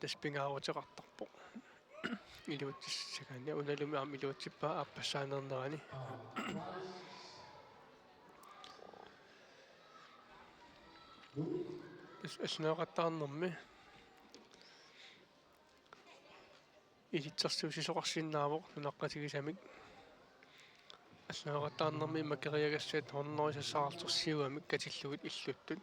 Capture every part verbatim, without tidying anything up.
tassa pingaaruteqartarpoq. Iluatsissagaanni unalumi aamma iluatsippaa aappassaanernerani. Tassa allanngortaarnermi ilitsersuussisoqarsinnaavoq nunaqqatigisamik. Allanngortaarnermi makeriagassat hundrede sassarartorsiuamik katillugit illuttut.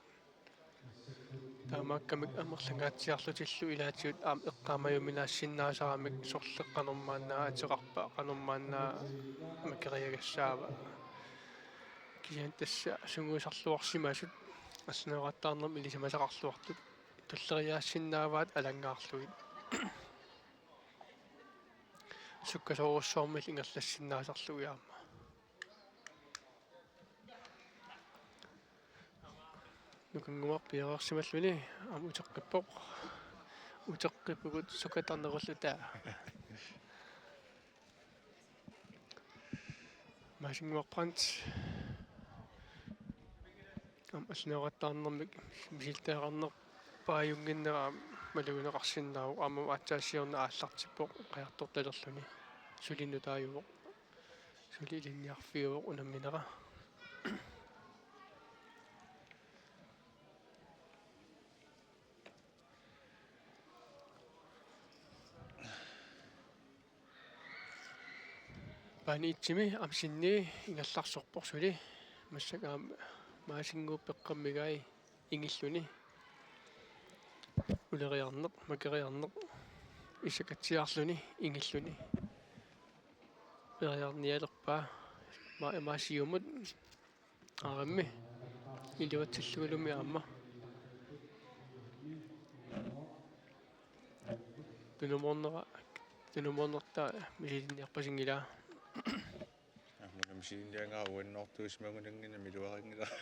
Taamaakkamik amerlangaatsiarlutillu ilaatigut aamma eqqaamajuminaassinnaasarami sorleq qanormaanna ateqarpa, qanormaanna makeriagassaava. Kisianni tassa sungiusarluarsimasut allanngortaarnermi ilisimasaqarluartut tulleriiaassinnaavaat alanngaarlugit. Sukkasoorujussuarmillu ingerlassinnaasarlugit aamma. Nukannguaq piareersimalluni aamma uteqqippoq. Uteqqippugut sukkatarnerulluta. Maasinnguaq Brandt. Aamma allanngortaarnermik misilittagaqarnerpaajunnginnera aamma malugineqarsinnaavoq, aamma aatsaat siorna aallartippoq qajartortalerluni. Suli nutaajuvoq. Suli ilinniarfiuvoq unamminera. Paani itsimi aamma sinni ingerlarsorpoq suli. Massakkut aamma Maasinnguup peqqammigai ingilluni. Uleriarneq, makeriarneq, isakatsiarluni ingilluni. Periarnialerpaa ma-, Maasiumut. Aarimmi. Iluatsillugulumi aamma. Tunumoornera, tunumoornertaa misilinniarpasinngilaa. Aamma misilinniagaa uannoortuusimagunanngimmat iluarinngilaa.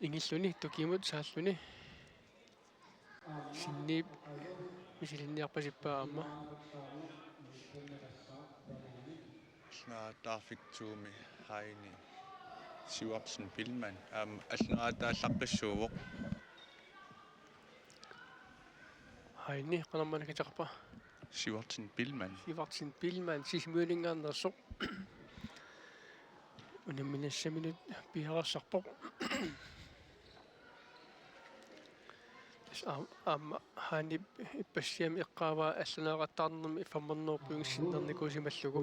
Ingilluni, tukimut saalluni. Sinniip misilinniarpasippaa aamma. Allanngortaarfik to-mi Heini Sivertsen Billmann. Aamma allanngortaallaqqissuuvoq. Heini, qanormaanna kiteqarpa? Sivertsen Billmann. Sivertsen Billmann, Sisimiuninngaanneersoq. Unamminassaminut piareersarpoq. Tassa aam-, aamma Heinip ippassaq eqqaavaa allanngortaarnermi femhundrede pointit sinnernikuusimallugu.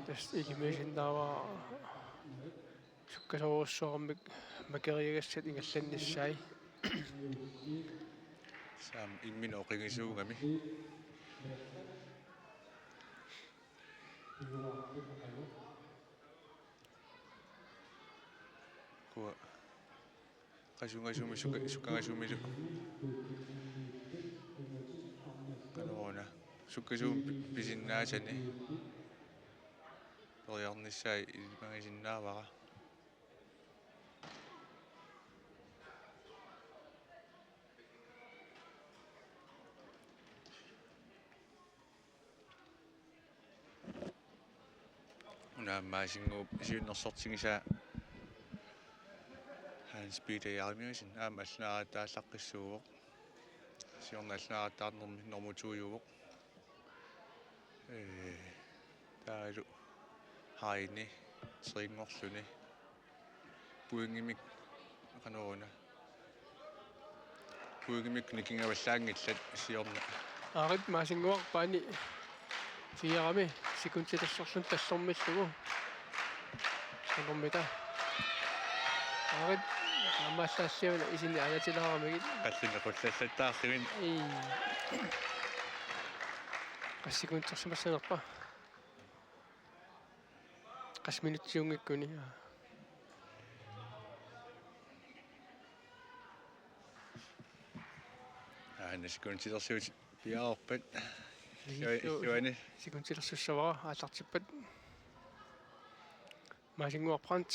Tassa ilimagisinnaavara sukkasoorujussuarmik makeriagassat ingerlannissaat. Tassa aamma imminut oqigisuugami. Kuua. Qasugasumi sukka-, sukkagasumilu. Qanoruna. Sukkasuumik pi-, pisinnaasani. Periarnissaa ilimagisinnaavara. Una Maasinnguup siunnersortigisaa Hans Peter Jeremiassen aamma allanngortaallaqqissuuvoq. Siorna allanngortaarnermi normu to-juvoq. Ee, taavalu Heini trinngorluni. Pointimik qanoruna. Pointimik nikingavallaanngillat siorna. Aarit Maasinnguaq paani fire-mi sekundilersorluni tallormillugu. Qanormita. Aarit aamma allaassaavana isinni aalatilaarmagit. Qalluneqqullallattaarlugit. Ii. Qassit sekundersimassanerpa? Qassit minutsiunngikkuni. Aana sekundilersuut piareerpat. Illu-, illuani. Sekundilersussavara aallartippat. Maasinnguaq Brandt.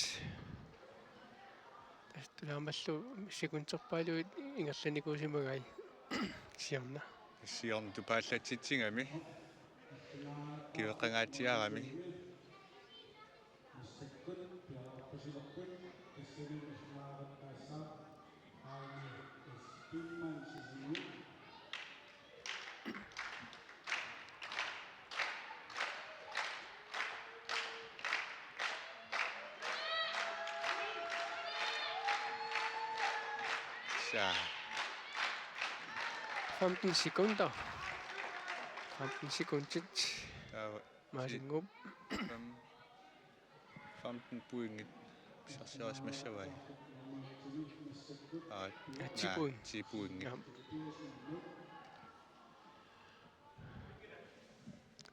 Tassa tulaammallu sekunderpaaluit ingerlanikuusimagai siorna. Siorna tupaallatsitsigami. Kiveqqangaatsiarami. Jaa. Femten sekunder. Femten sekundit. Taava Maasinnguup. Fem-, femten pointit pissarsiarisimassavai. Aa, ja, ti naa, point. Ti pointit. Ja.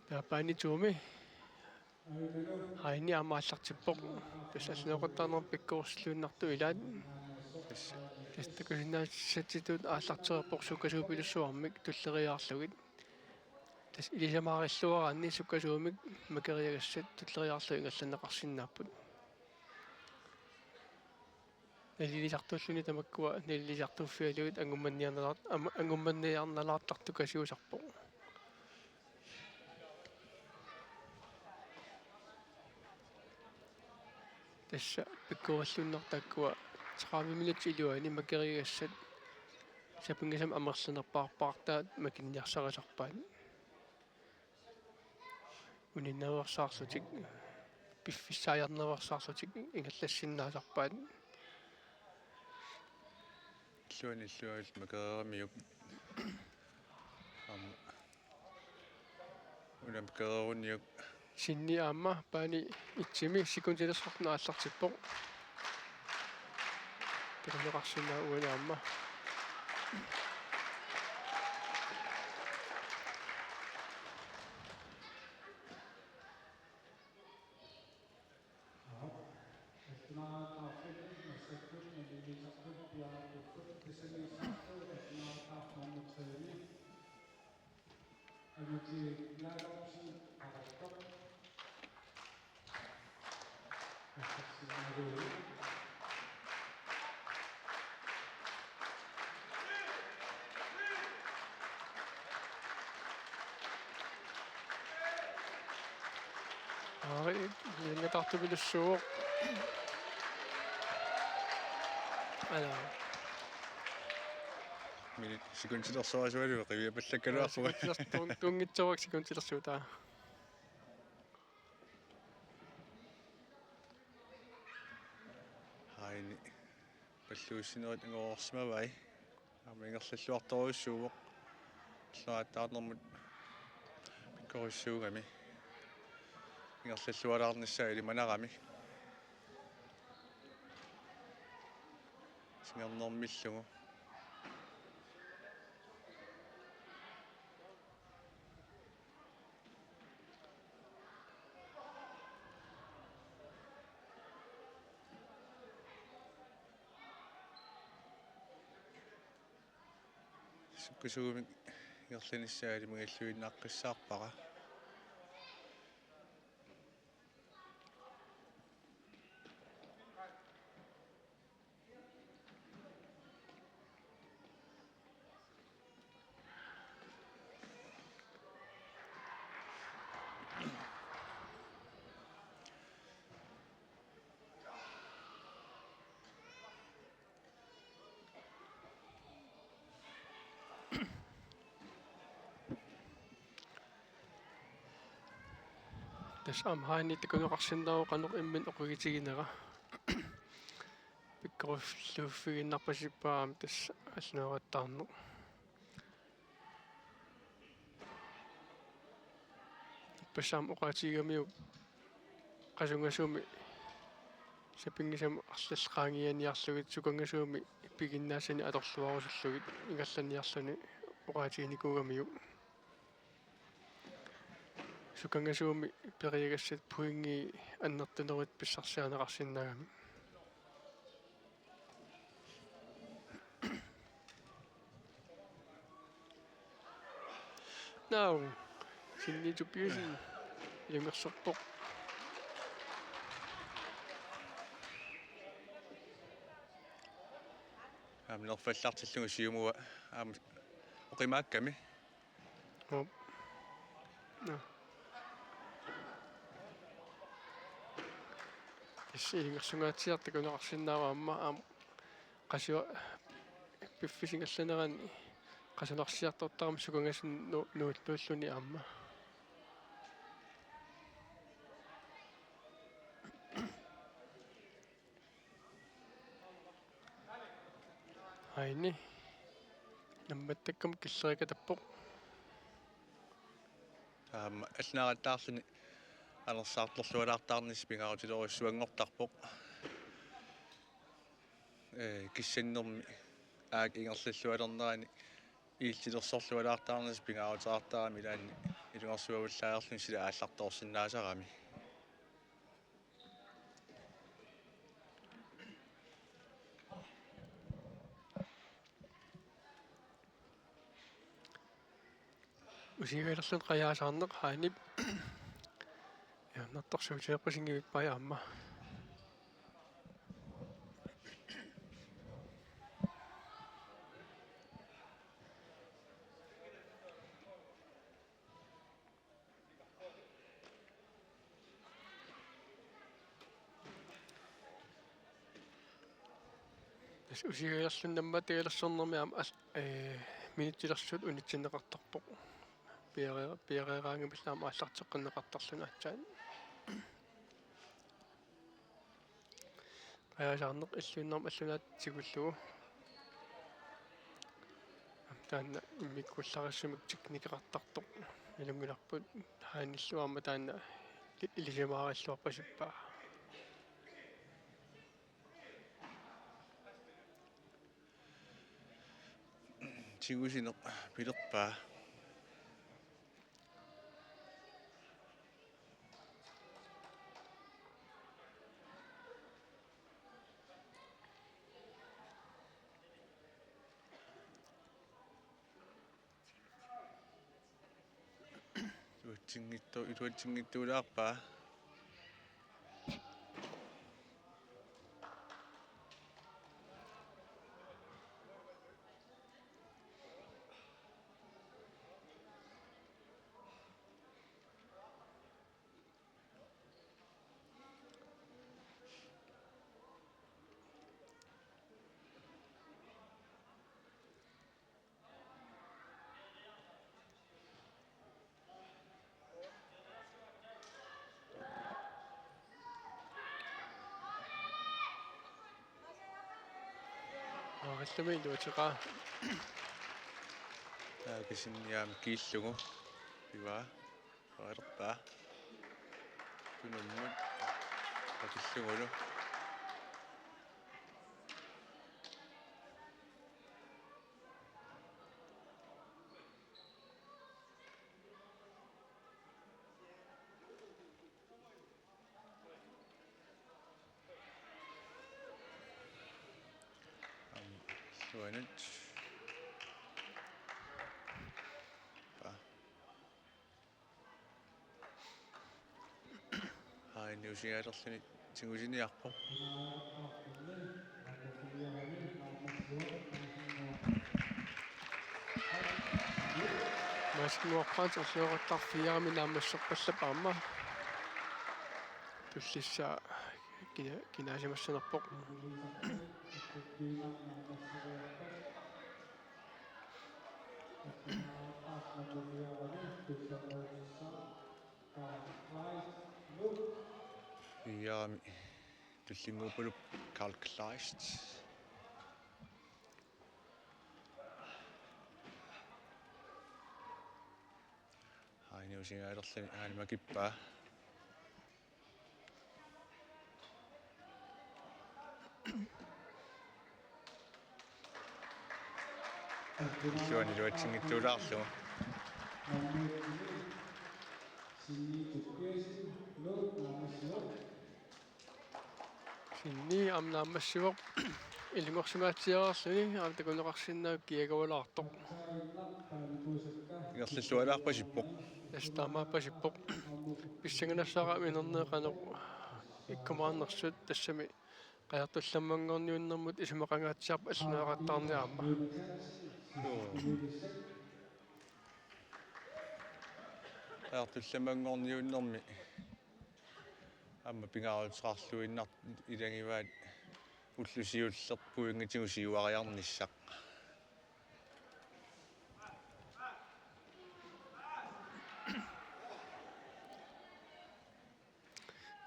Taava baani to-mi Heini aamma aallartippoq. Tassa allanngortarnermut pikkorissilluinnartut ilaat. Tassa. Tassa takusinnaassatsitut aallartereerpoq sukkasuupilussuarmik tulleriiaarlugit. Tassa ilisamaarilluaraanni sukkasuumik makeriagassat tulleriiaarlugit ingerlanneqarsinnaapput. Nalilisartuulluni tamakkua nalilisartuuffigalugit angummanniarnalaart-, am-, angummanniarnalaartartut kasiusarpoq. Tassa pikkorilluinnartut taakkua tredive minutsit iluanni makeriagassat sapinngisamik amerlanerpaarpaartaat makinniarsarisarpaat. Uninngaruersaarlutik, piffissaajarneruersaarlutik ingerlassinnaasarpaat. Illuanni illuanni makereeramiuk. Aamma. Una makereeruniuk. Sinni aamma baani et-imi sekundilersortuna aallartippoq. Takuneqarsinnaavoq uani aamma. Aari, ilingatartupilussuuvoq. Ala. Minut sekundilersorsuugaluarpoq, qiviapallakkaluarpunga. Sekundilersorsuuvoq, tunngitsoorpoq sekundilersuutaa. Heini. Palluussinerit angoreersimavai. Aamma ingerlalluartorujussuuvoq. Alloriattaarnermut pikkorissuugami. Ingerlallualaarnissaa ilimanarami. Singernermillugu. Sukkasuumik ingerlanissaa ilimaginnaaqqissaarpara. Tassa aamma Heini takuneqarsinnaavoq qanoq imminut oqigitiginera. Pikkorilluuffigiinnarpasippoq aamma tassa alloriattaarneq. Ippassaq aamma oqaatigigamiuk qasungasuumik sapinngisamik arlallit qaangianiarlugit sukangasuumik piginnaassanik atorluarusullugit ingerlaniarluni oqaatiginikuugamiuk. Sukangasuumik periagassat pointit annertunerit pissarsiarineqarsinnaagami. Naau. Sinni Tobiassen. Ilungersorpoq. Aamma nerfallartillugu siumua aamma oqimaakkami. Aap. Naa. Tassa ilungersungaatsiartoq takuneqarsinnaavoq aamma, aamma qasua-, piffissap ingerlanerani qasunarsiartortarami sukangasunik nu-, nuulluulluni aamma. Aini. Nammattakkamik killeriikatappoq. Aamma allunaaqattaarluni anersaartorlualaartaarnissaq pingaarutilerujussuanngortarpoq. Ee, kissannermi aak ingerlallualernerani iiltilersorlualaartaarnissaq pingaaruteqartarami ilaanni ilungersuavallaarluni sila aallartoorsinnaasarami. Usiigalerluni qajaasaarneq Haanip. Ja, nattorsuuteerpasingivippai aamma. Tassa usiigalerluni nammattagalersornermi aamma al-, ee, minutsilersut unitsinneqartarpoq. Piare-, piareeraangamillu aamma aallarteqqinneqartarluni aatsaat. Qajaasaarneq illuinnarmi allunaatut tigullugu. Taanna immikkuullarissumik teknikeqartartoq ilunngilarput, Haanillu aamma taanna li-, ilisimaarilluarpasippaa. Tigusineq pilerpaa. Iluatsinngitsu-, iluatsinngitsuulaarpaa. Aaqillumi iluatseqaa. Taava kisianni aamma kiillugu. Pivaa. Qalerpaa. Tunummut. Qatillugulu. Aamma illuanut. Paa. Aini usiigalerluni tigusiniarpoq. Maaskinngorpaat orlioqattaarfiarami naammasserpallap aamma. Tullissaa kina-, kinaasimassanerpoq. Iami tullinnguuppalupput Carl Kleist. Aini usiigalerluni aani makippaa. Illuanut iluatsinngitsuulaarlugu. Sinni aamma naammassivoq. Ilungersimaatsiareerluni aamma takuneqarsinnaavoq kiagavalaartoq. Ingerlallualaarpasippoq. Tassa taamaappasippoq. Pissanganassaaq inerneq qanoq ikkumaarnersut, tassami qajartullammanngorniunnermut isumaqangaatsiarpoq allunaaqattaarneq aamma. Joo. Qajartullammanngorniunnermi aamma pingaaruteqarluinnartoq ilagivaat ulloq siulleq pointigut siuariarnissaq.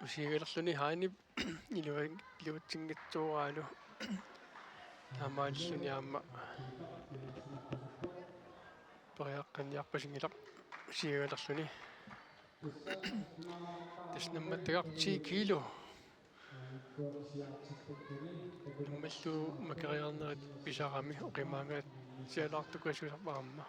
Usiigalerluni Haanip ilua-, iluatsinngitsooraalu. Taamaalilluni aamma periaqqinniarpasinngilaq siagalerluni. Tassa nammattagaq ti kilo. Immallu makeriarnerit pisarami oqimaangatsialaartukasiusarpoq aamma.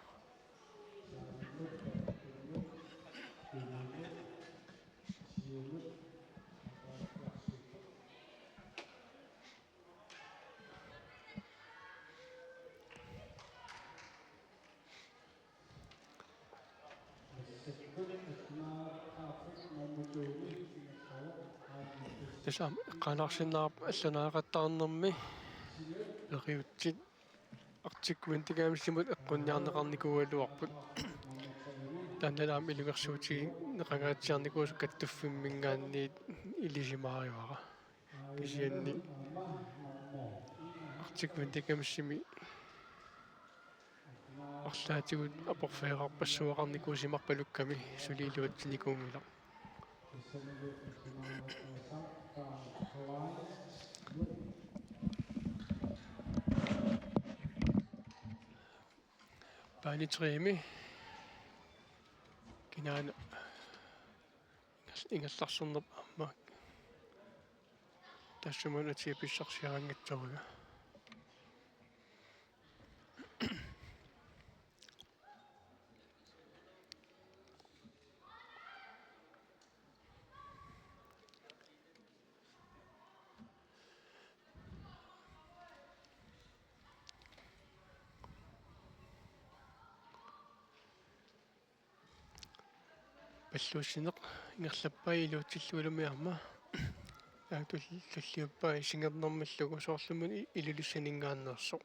Tassa eqqaanarsinnaavarput allanaaqattaarnermi periutsit Arctic Winter Gamesimut eqqunniarneqarnikuugaluarput. Taanna aamma ilungersuutigineqangaatsiarnikuusoq kattuffimminngaanniit ilisimaarivara. Kisianni Arctic Winter Gamesimi arlaatigut aporfeerarpassuaqarnikuusimarpalukkami suli iluatsinikuunngilaq. Baani tre-mi kinaana ingerl-, ingerlaarsornerput aamma. Taassuma una ti pissarsiaranngitsooriga. Palluussineq ingerlappai iluatsillugulumi aamma. Taava tul-, tulliuppai singernermillugu soorlumi i-, Ilulissaninngaanneersoq.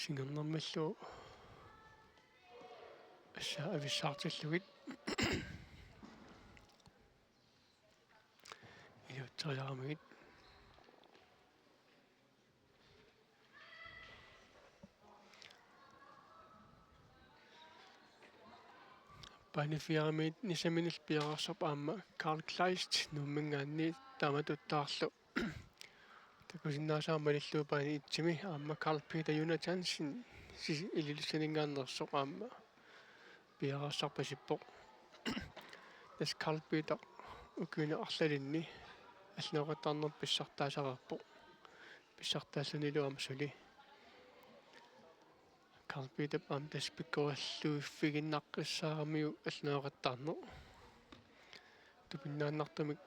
Singernermillu assa avissaartillugit iluatseriaramigit. Baani fire-miit nisaminillu piareersarpoq aamma Carl Kleist Nuumminngaanniit, taamatuttaarlu takusinnaasaramik malillugu baani et-imi aamma Carl Peter Jonathansen, si-, Ilulissaninngaanneersoq, aamma piareersarpasippoq. Tassa Carl Peter ukiuni arlalinni allanoqattaarnermut pissartaasareerpoq. Pissartaallunilu aamma suli. Carl Peterip aamma tassa pikkorilluiffiginnaqqissaaramiuk allanoqattaarneq. Tupinnaannartumik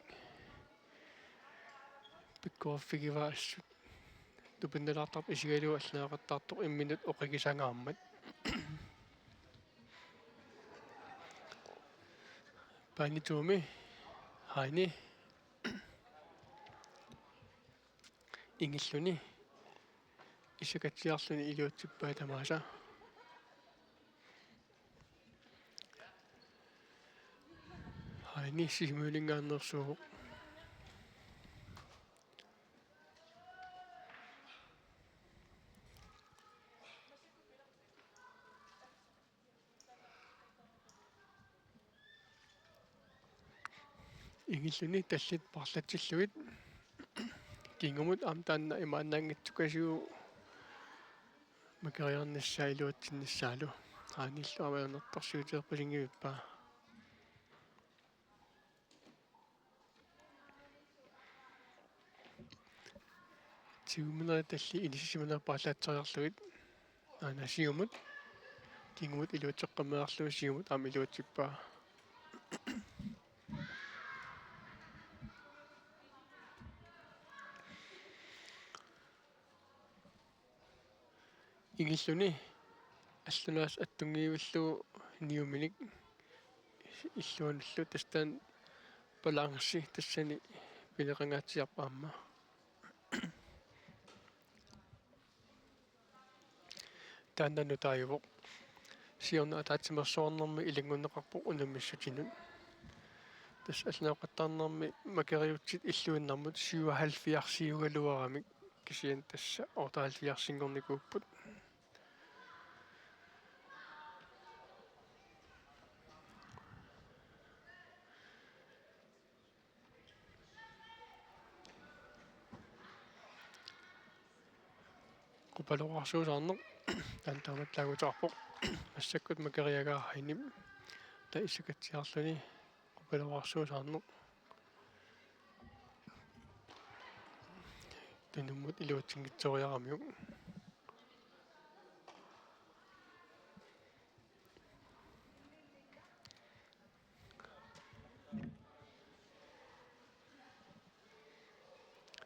pikkoriffigivaa assut. Tupinnalaartarpoq isigalugu allanoqattaartoq imminut oqigisangaarmat. Baani to-mi Heini ingilluni isakatsiarluni iluatsippai tamaasa. Heini Sisimiuninngaanneersuuvoq. Ingilluni tallit paarlatsillugit. Kingumut aamma taanna imaannaanngitsukasiuk makeriarnissaa iluatsinnissaalu. Heinillu aamma ajornartorsiuteerpasinngivippa. Tigumineri tallit inissisimaneri paarlaatseriarlugit. Aana siumut. Kingumut iluatseqqammeerlugu siumut aamma iluatsippaa. Ingilluni allanaasaq attunngivillugu niuminik illuanullu, tassa taanna balanci tassani pineqangaatsiarpoq aamma. Taanna nutaajuvoq. Siorna ataatsimeersuarnermi ilanngunneqarpoq unammissutinut. Tassa allanoqattaarnermi makeriutsit illuinnarmut syvoghalvfjerdsiugaluaramik, kisianni tassa otteoghalvfjerdsinngornikuupput. Quppaloqarsuusaarneq taanna taamaattaaguteqarpoq. Massakkut makeriagaa Heinip taava issakatsiarluni quppaloqarsuusaarneq. Tunummut iluatsinngitsoriaramiuk.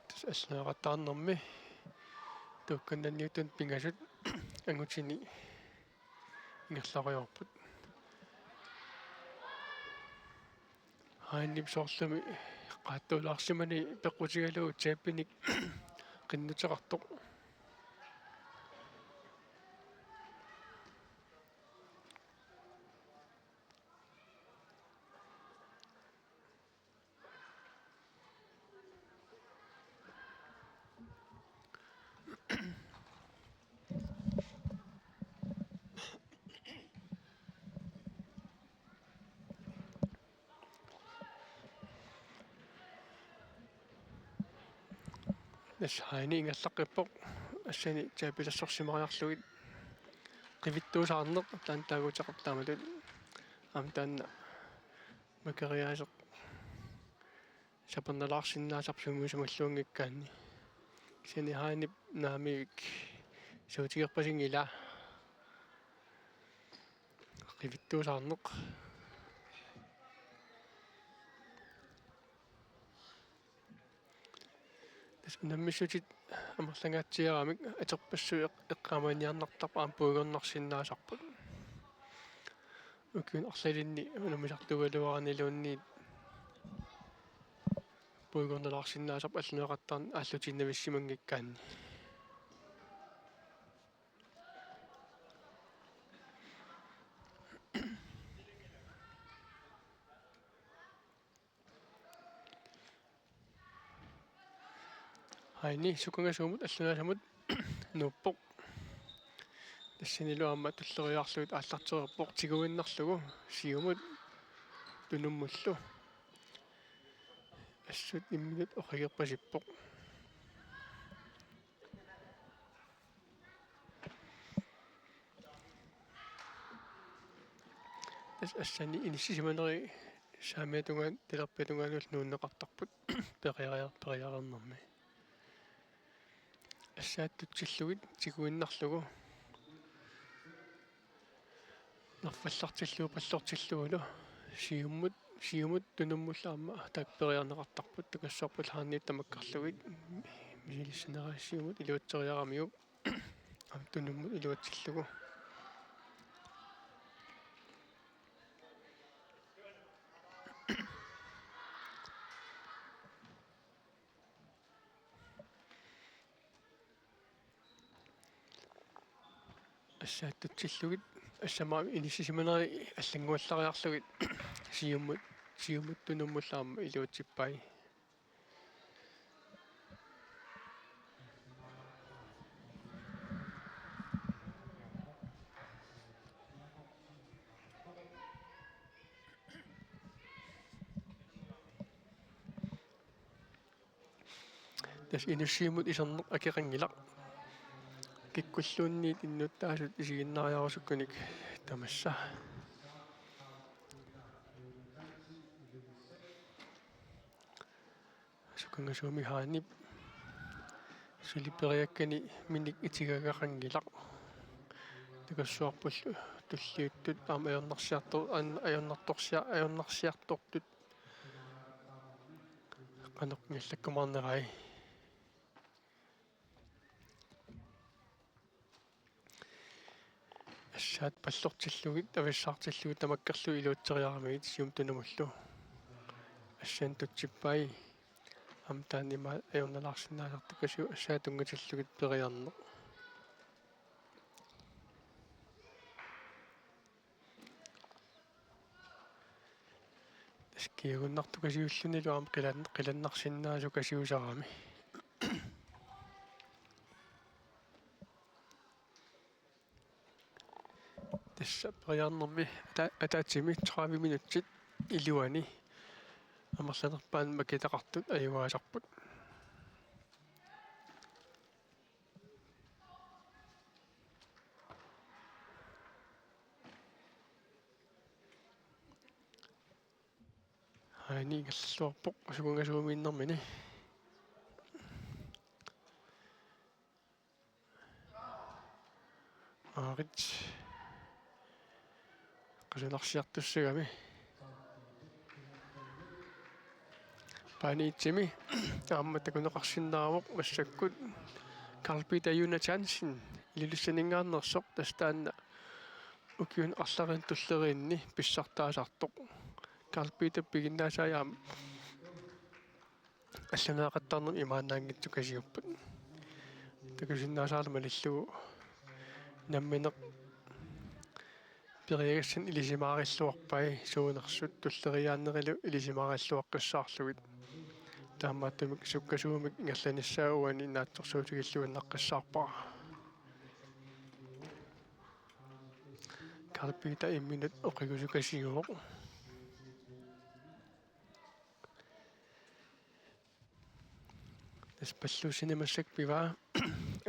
Tassa allaaneqattaarnermi tuukkannanniuttut pingasut angutini ingerlarujoorput. Heinip soorlumi qaattuulaarsimani peqqutigalugu tabelimik qinnuteqartoq. Tassa Heini ingerlaqqippoq, assani tabelersorsimariarlugit. Qivittuusaarneq taanna taaguuteqarpoq taamatut. Aamma taanna makeriaaseq sapernalaarsinnaasarpoq sumiissumalluunngikkaanni. Kisianni Heinip naamivik suutigerpasinngilaa. Qivittuusaarneq. Tassa unammissutit amerlangaatsiaramik atorpassuit eq-, eqqaamaniarnartarput aamma puigornarsinnaasarput. Ukiuni arlalinni unammisartuugaluaraniluunniit puigornalaarsinnaasarput allaaneqattaarneq aallutiinnavissimanngikkaanni. Heini sukangasuumut allunaasamut nuuppoq. Tassanilu aamma tulleriiaarlugit aallartereerpoq tiguinnarlugu siumut tunummullu. Assut imminut oqagerpasippoq. Tassa assani inissisimaneri saamiata tungaanut talerpiata tungaanut nuunneqartarput periareer-, periareernermi. Assaat tutsillugit tiguinnarlugu. Nerfallartillugu pallortillugulu siumut, siumut tunummullu aamma taakku periarneqartarput, takassuarput Heini tamakkerlugit misilissanerani siumut iluatseriaramiuk aamma tunummut iluatsillugu. Assaat tutsillugit, assama inissisimaneri allannguallariarlugit siumut, siumut tunummullu aamma iluatsippai. Tassa inussiumut iserneq akeqanngilaq. Kikkulluunniit innuttaasut isiginnaariarusukkunik tamassa. Sukangasuumik Heinip suli periakkani minik itigagaqanngilaq. Takassuarpullu tulliuttut aamma ajornarsiartor-, an-, ajornartorsia-, ajornarsiartortut qanoq ingerlakkumaarnerai. Assaat pallortillugit, avissaartillugit tamakkerlugit iluatseriaramigit siumut tunummullu. Assaat tutsippai. Aamma taanna ima ajornalaarsinnaasartukasiuk assaat tunngatillugit periarneq. Tassa kiagunnartukasiullunilu aamma qilan-, qilannarsinnaasukasiusarami. Tassa periarnermi ata-, ataatsimi tredive minutsit iluani amerlanerpaat makitaqartut ajugaasarput. Aani ingerlalluarpoq sukungasuumiinnermini. Aarit. Qasunarsiartussagami. Paaniitsimi aamma takuneqarsinnaavoq massakkut Carl Peter Jonathansen Ilulissaninngaanneersoq, tassa taanna ukiuni arlalinni tulleriinni pissartaasartoq. Carl Peter piginnaasai aamma alluneeqattaarnermi imaannaanngitsukasiupput. Takusinnaasaralu malillugu nammineq periagassani ilisimaarilluarpai suunersut tulleriiaannerilu ilisimaarilluaqqissaarlugit. Taamaattumik sukkasuumik ingerlanissaa uani naatsorsuutigilluinnaqqissaarpara. Carl Peter imminut oqigusukasiuvoq. Tassa palluussineq massakkut pivaa.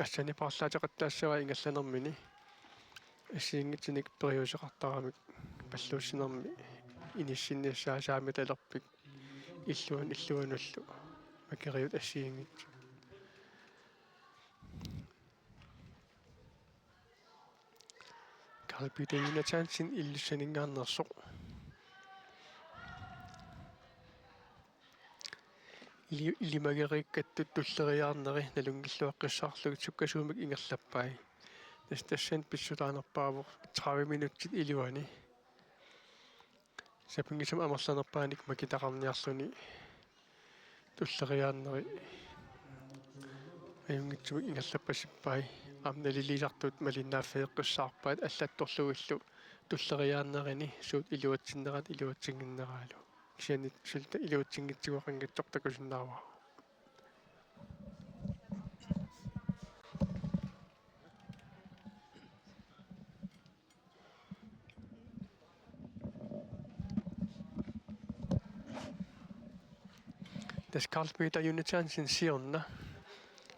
Assani paarlaateqattaassavaa ingerlanermini. Assigiinngitsunik periuseqartaramik palluussinermi inissinnissaa saamitalerpik illuan-, illuanullu makeriut assigiinngitsut. Carl Peter Jonathansen Ilulissaninngaanneersoq. Ili-, ilimageriikkattut tulleriiaarneri nalunngilluaqqissaarlugit sukkasuumik ingerlappai. Tassa tassani pissutaanerpaavoq tredive minutsit iluani. Sapinngisamik amerlanerpaanik makitaqarniarluni tulleriiaarneri ajunngitsumik ingerlappassippai. Aamma naliliisartut malinnaaffeeqqissaarpaat allattorlugillu tulleriiaarnerini suut iluatsinnerat iluatsinnginneraalu. Kisianni suli iluatsinngitsuugaanngitsoq takusinnaavara. Tassa Carl Peter Jonathansen siorna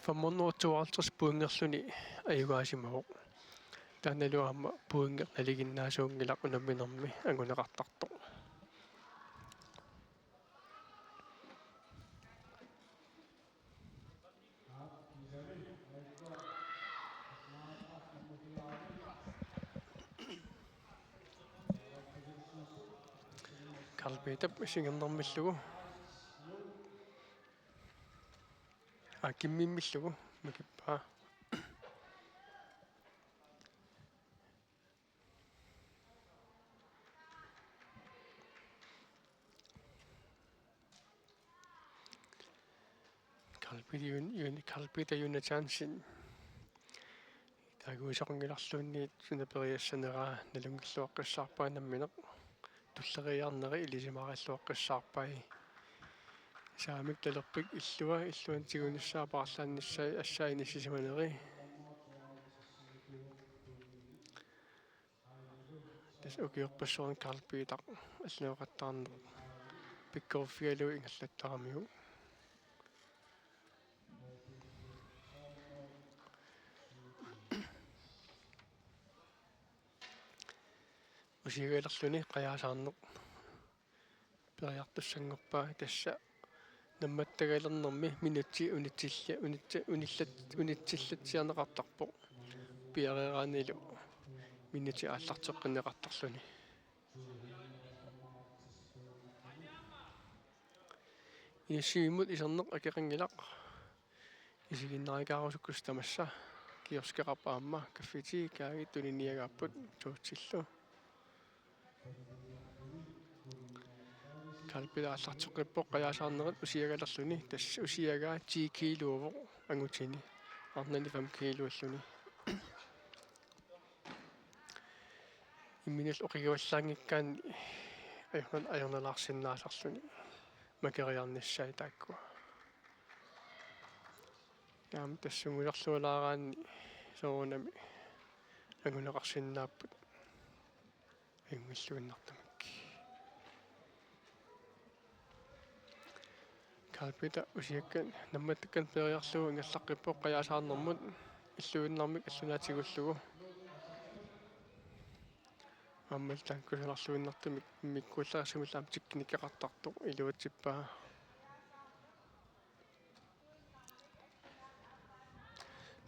fem hundrede og tooghalvtreds pointerluni ajugaasimavoq. Taannalu aamma pointit nalinginnaasuunngilaq unamminermi anguneqartartoq. Carl Peter singernermillugu. Aa, Kimmimmillugu makippaa. Carl Peter Jun-, Jun-, Carl Peter Jonathansen. Taaguisoqanngilarluunniit suna periassaneraa nalunngilluaqqissaarpaa nammineq. Tulleriiaarneri ilisimaarilluaqqissaarpai. Saamik talerpik illua, illuanut tigunissaa paarlaannissai assaa inissisimaneri. Tassa ukiorpassuarni Carl Peter alluneqattaarneq pikkoriffigalugu ingerlattaramiuk. Usiagalerluni qajaasaarneq periartussanngorpaa, tassa nammattagalernermi minutsi unitsilli-, unitsi-, unillat-, unitsillatsiarneqartarpoq. Piareeraannilu minutsi aallarteqqinneqartarluni. Inussivimmut iserneq akeqanngilaq. Isiginnaarikaarusukkusi tamassa. Kioskeqarpoq aamma, kaffitii kaagit tuniniagaapput tuutsillu. Carl Peter aallarteqqippoq qajaasaarnerit usiagalerluni, tassa usiagaa ti kiiluuvoq angutini, arnani fem kiiluulluni. Imminut oqigivallaanngikkaanni ajorna-, ajornalaarsinnaasarluni makeriarnissaat taakkua. Aamma tassunngusarlualaaraanni soorunami anguneqarsinnaapput ajunngilluinnartumik. Carl Peter usiakkat nammattakkanik peeriarlugu ingerlaqqippoq qajaasaarnermut illuinnarmik allunaatigullugu. Aamma taanna kusanarluinnartumik immikkuullarissamik aamma teknikkeqartartoq iluatsippaa.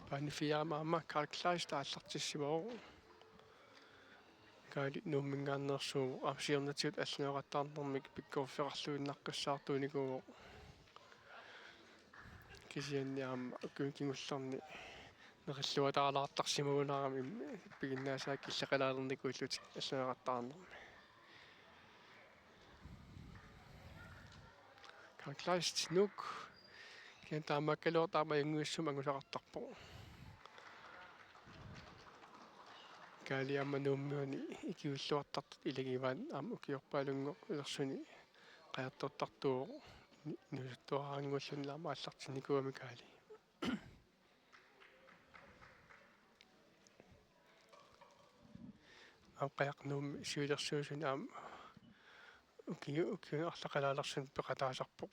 Bane fire aamma Karl Kleist aallartissimavoq. Kaali Nuummingaanneersuuvoq, aamma siornatigut allanoqattaarnermik pikkorissoqarluinnaqqissaartuunikuuvoq. Kisianni aamma ukiuni kingullerni nerilluataalaartarsimagunarami im-, piginnaasaat killeqalaalernikuullutik allanoqattaarnermi. Karl Kleist, Nuuk. Kisianni taamaakkaluartoq aamma ajunngitsumik angusaqartarpoq. Kaali aamma Nuummiuni ikiuilluartartut ilagivaat aamma ukiorpaalunngoq ilersuni qajartortartuuvoq, ni-, inuusuttuaraannguulluni aamma aallartinnikuugami Kaali. Aamma Qajaq Nuummi siulersuisuni aamma ukiu-, ukiuni arlaqalaalersunik peqataasarpoq.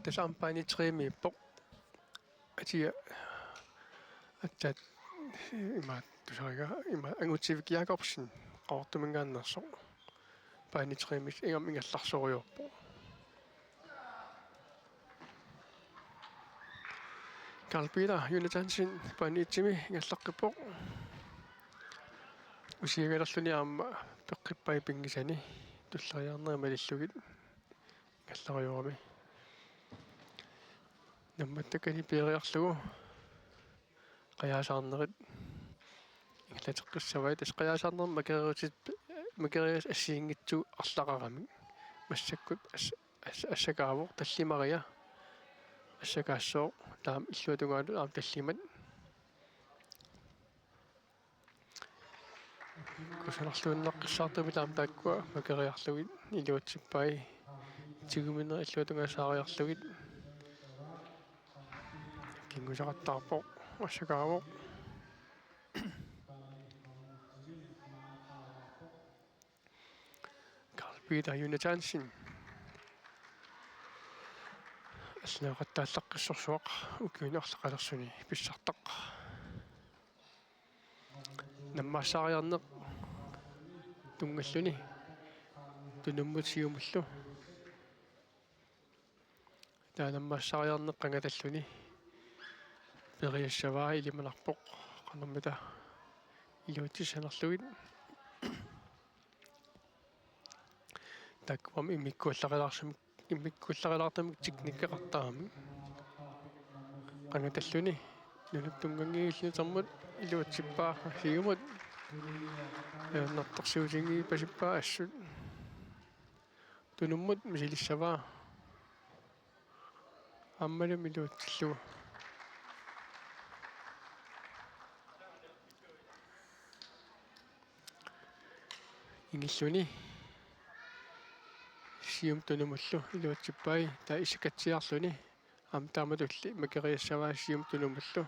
Tassa aamma bane tre-miippoq. Atia aatsaat ima tusariga ima Angutivik Jakobsen Qaqortumingaanneersoq. Bane tre-mi ingammik ingerlaarsorujoorpoq. Karl Peter Jonathansen bane et-imi ingerlaqqippoq. Usiagalerluni aamma peqqippai pinngisani tulleriiaarneri malillugit ingerlarujoorami. Nammattakkani peeriarlugu qajaasaarnerit ingerlateqqissavaat. Tassa qajaasaarnerit makeriutit-, makerias assigiinngitsunik arlaqaramik. Massakkut as-, as-, assakaavoq, tallimaria assakaassooq, taama illuatungaanut aamma tallimat. Kusanarluinnaqqissaartumik aamma taakkua makeriarlugit iluatsippai. Tigumineq illuatungaasariarlugit. Kingusaqattaarpoq, assakaavoq. Karl Peter Jonathansen. Allanoqattaallaqqissorsuaq ukiuni arlaqalersuni pissartaq. Nammaassaariarneq tunngalluni tunummut siumullu. Taava nammaassaariarneq qangatalluni periassavaa, ilimanarpoq qanormita iluatsissanerlugit. Taakkua aamma immikkuullarilaartumik, immikkuullarilaartumik teknikkeqartaramik. Qangatalluni nunap tunnganngilluinnarmut iluatsippaa siumut. Ajornartorsiutigiippasippaa assut. Tunummut misilissavaa. Aammalumi iluatsillugu. Ingilluni. Siumut tunumullu iluatsippai, taava isikkatsiarluni. Aamma taamatulli makeriassavaa siumut tunumullu.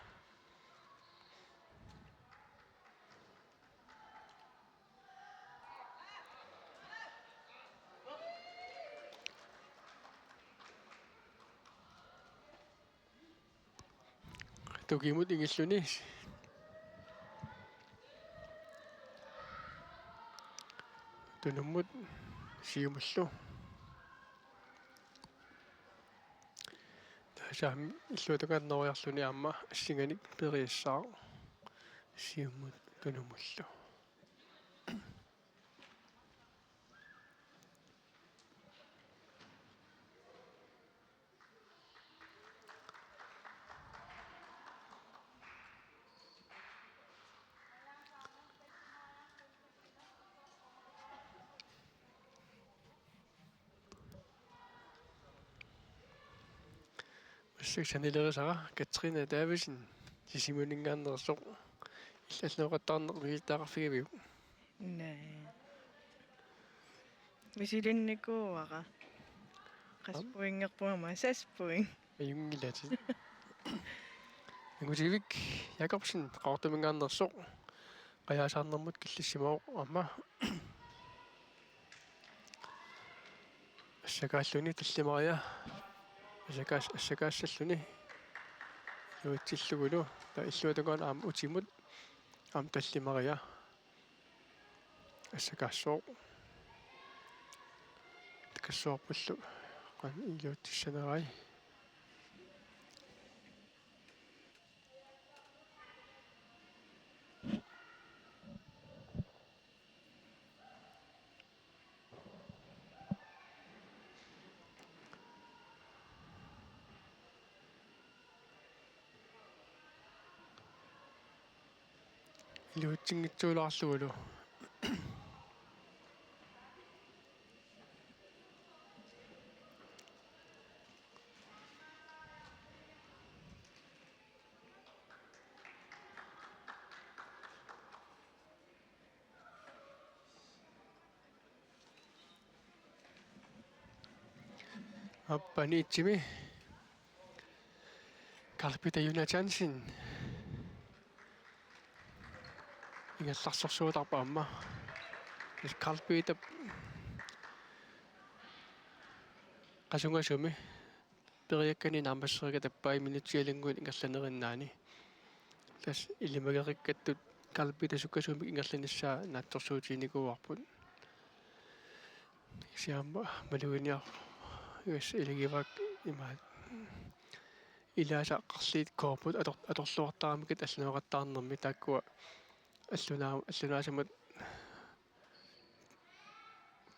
Tukimut ingilluni. Tunummut siumullu. Tassa aamma illuatungaanut aamma assinganik periassaaq siumut tunumullu. Massakkut sanilerisara Katrine Davidsen, Sisimiuninngaanneersoq, illit allanoqattaarneq misilittagaqarfigaviuk? Naa. Misilinnikuuara. Qassit pointerpunga aamma, seks point. Ajunngilaq. Angutivik Jakobsen Qaqortuminngaanneersoq. Qajaasaarnermut killissimavoq aamma. Assakaalluni tallimaria. Assakaas-, assakaassalluni. Iluatsillugulu. Taava illuatungaanut aamma utimut. Aamma tallimaria. Assakaassooq. Takassuarpullu qanoq iluatsissanerai. Iluatsinngitsoorlaarlugulu. Aappaani itsimi Karl Peter Jonathansen ingerlaarsorsuutarpoq aamma. Tassa Karl Peter qasungasumi periakkani naammassereerikka tappavani minutsit alanngui ingerlanerinnaani. Tassa ilimagereerikkattut Karl Peter sukkasuumik ingerlanissaa naatsorsuutiginikuuarput. Kisianni aamma maluginiar-, yes, ilagivaat imaat. Ilaasa Qarliit K P-t ator-, atorluartaramikku allanoqattaarnermi taakkua allunaa-, allunaasamut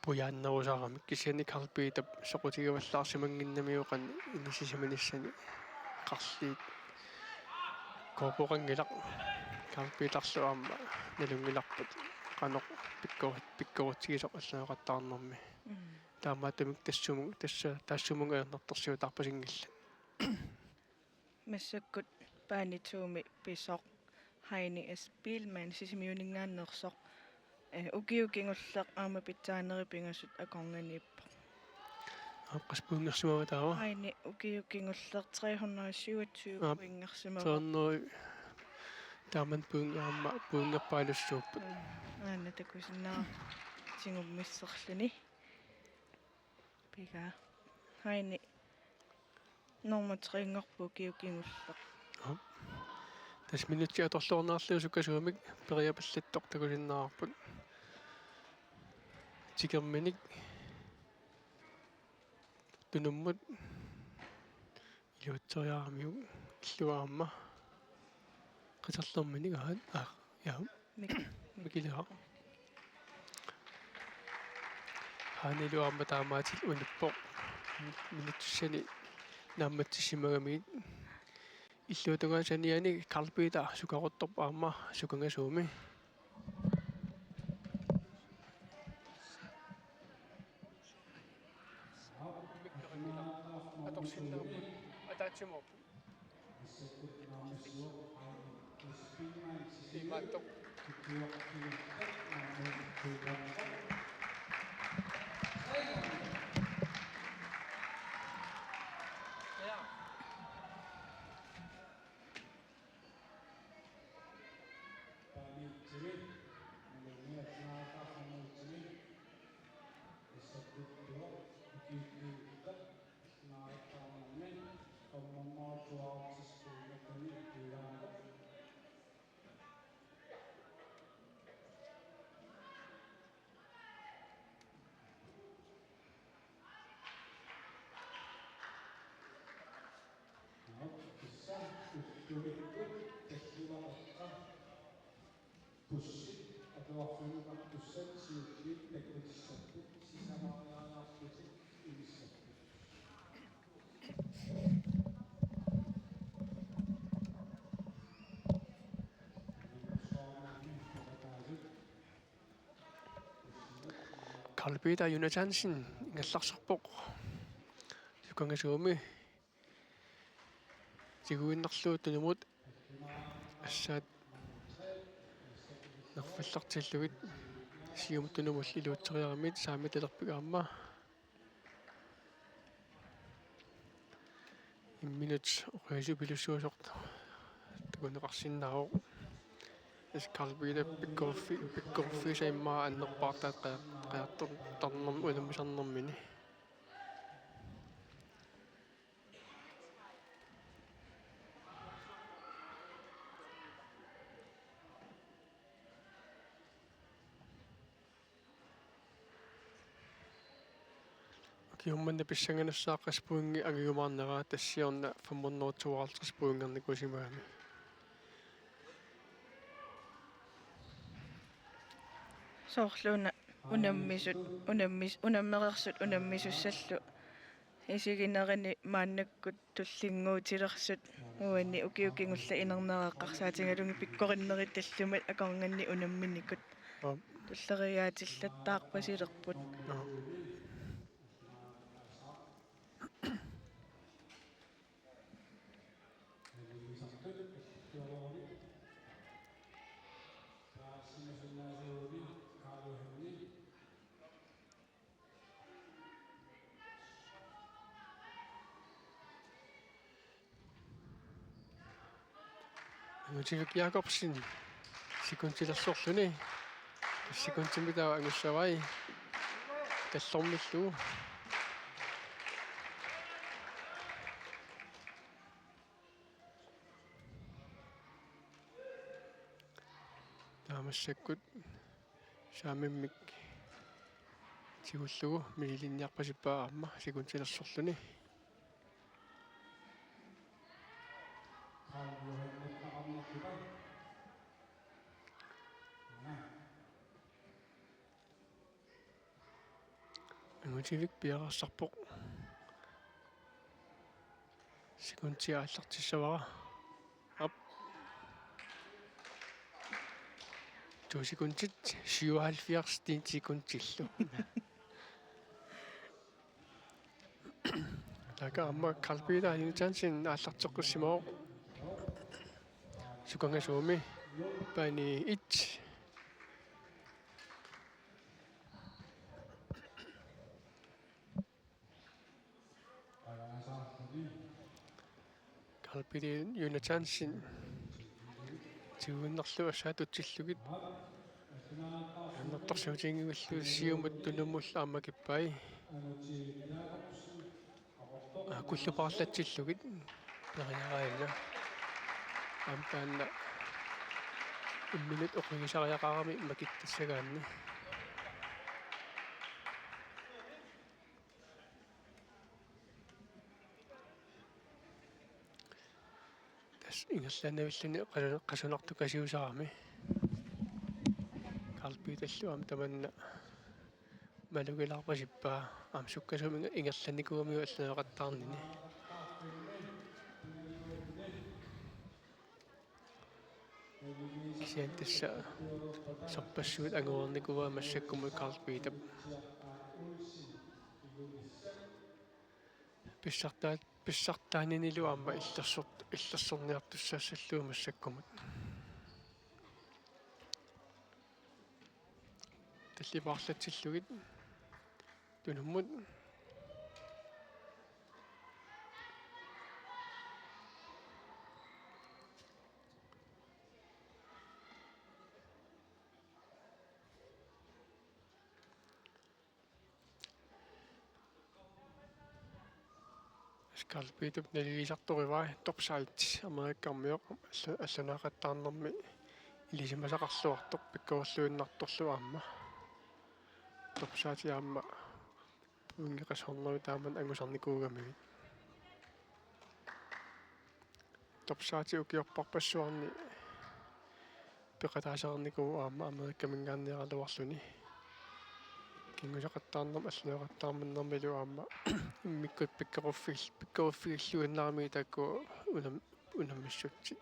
pujaannerusaaramik, kisianni Karl Peter soqutigivallaarsimannginnamiuk qanoq inissisimanissani. Qarliit K P-qanngilaq, Karl Peterlu aamma nalunngilarput qanoq pikkori-, pikkoritsigisoq allanoqattaarnermi. Mm. Taamaattumik tassumu-, tassa-, taassumunnga ajornartorsiutaarpasinngillat. Massakkut baani to-mi pisoq Heini S. Biilmann Sisimiuninngaanneersoq, eh, ukioq kingulleq aamma pitsaanerit pingasut akornanniippoq. Aap, qassit pointersimava taava? Heini ukioq kingulleq tre hundrede og syvogtyve Aap, pointersimavoq. Tre hundrede. Taamani pointit aamma pointerpaalussuupput. Mm, aana takusinnaavarsi tigummisserluni. Piga. Heini. Nummer tre-nngorpoq ukioq kingulleq. Aap. Tassa minutsit atorluarniarlugit sukkasuumik periapallattoq takusinnaavarput. Tikerminik. Tunummut. Iluatseriaramiuk illuaamma. Qiterlerminik aat. Ah, ja. Mik-, Mikilera. Haanilu aamma taamaatillugu unippoq. Minutsissani naammatsissimagamigit. Illuatungaanut saniani Karl Peter sukaruttorpoq aamma sukangasuumi. Atorsinnaapput ataatsimoorput. Imaattoq. Bussit atuarfiup atussat siulliit takkutissapput, sisamariaarputit inissapput. Karl Peter Jonathansen ingerlaarsorpoq. Sukangasuumi tiguinnarlugu tunumut assaat nerfallartillugit siumut tunumullu iluatseriaramik saamitalerpik aamma. Imminut oqilissupilussuusoq takuneqarsinnaavoq. Tassa Karl Peter pikkoriffi-, pikkoriffiisa immaqa annerpaartaat qeer-, qeertartarnermi unammisarnermini. Ukioq manna pissanganassaaq qassit pointit angujumaarnerat, tassa siorna fem hundrede tooghalvtreds pointernikuusimagami. Soorlu una unammisut, unammis-, unammereersut unammisussallu isiginerini maannakkut tullinnguutilersut uani ukiut kingulliit inernerat eqqarsaatigalugit pikkorinnerit tallimat akornanni unamminikut. Aap. Tulleriiaatillattaarpasilerput. Aap. Angutivik Jakobsen sekundilersorluni. Sekundimik taava angussavai. Tallormillu. Taava massakkut saamimmik tigullugu mililinniarpasippaa aamma sekundilersorluni. Angutivik piareersarpoq. Sekundi aallartissavara. Aap. To sekundit, syvoghalvfjerds sekundillu. Taakku aamma Karl Peter Jonathansen aallarteqqissimavoq. Sukangasuumi bane et. Karl Peter Jonathansen tiguinnarlugu assaatutillugit. Annertorsiutiginngilluinnarlugu siumut tunummullu aamma kippai. Aa, kullupaarlatsillugit periaraanni. Aamma taanna imminut oqigisariaqarami makittassagaanni. Tassa ingerlaannavilluni qasu-, qasunartukasiusarami. Karl Peterlu aamma tamanna malugilaarpasippaa, aamma sukkasuumik ingerlannikuugamiuk allanngorneqattaarnini. Kisianni tassa sorpassuit angoreernikuuaa massakkumut Karl Peterip. Pissartaat-, pissartaaninilu aamma illersor-, illersorniartussaassallugu massakkumut. Tallipaarlatsillugit tunummut. Karl Peterip nalilisartorivai topside amerikkarmioq allu-, allanngorneqattaarnermi ilisimasaqarluartoq pikkorilluinnartorlu aamma. Topside aamma pointit qassit hundrede taamani angusarnikuugamigit. Topside ukiorparpassuarni peqataasarnikuuvoq aamma Amerikaminngaanniaraluarluni. Kinguseqattaarnermut allanngorneqattaarnermilu aamma immikkut pikkoruffigil-, pikkoruffigilluinnaramigit taakku unam-, unammissutsit.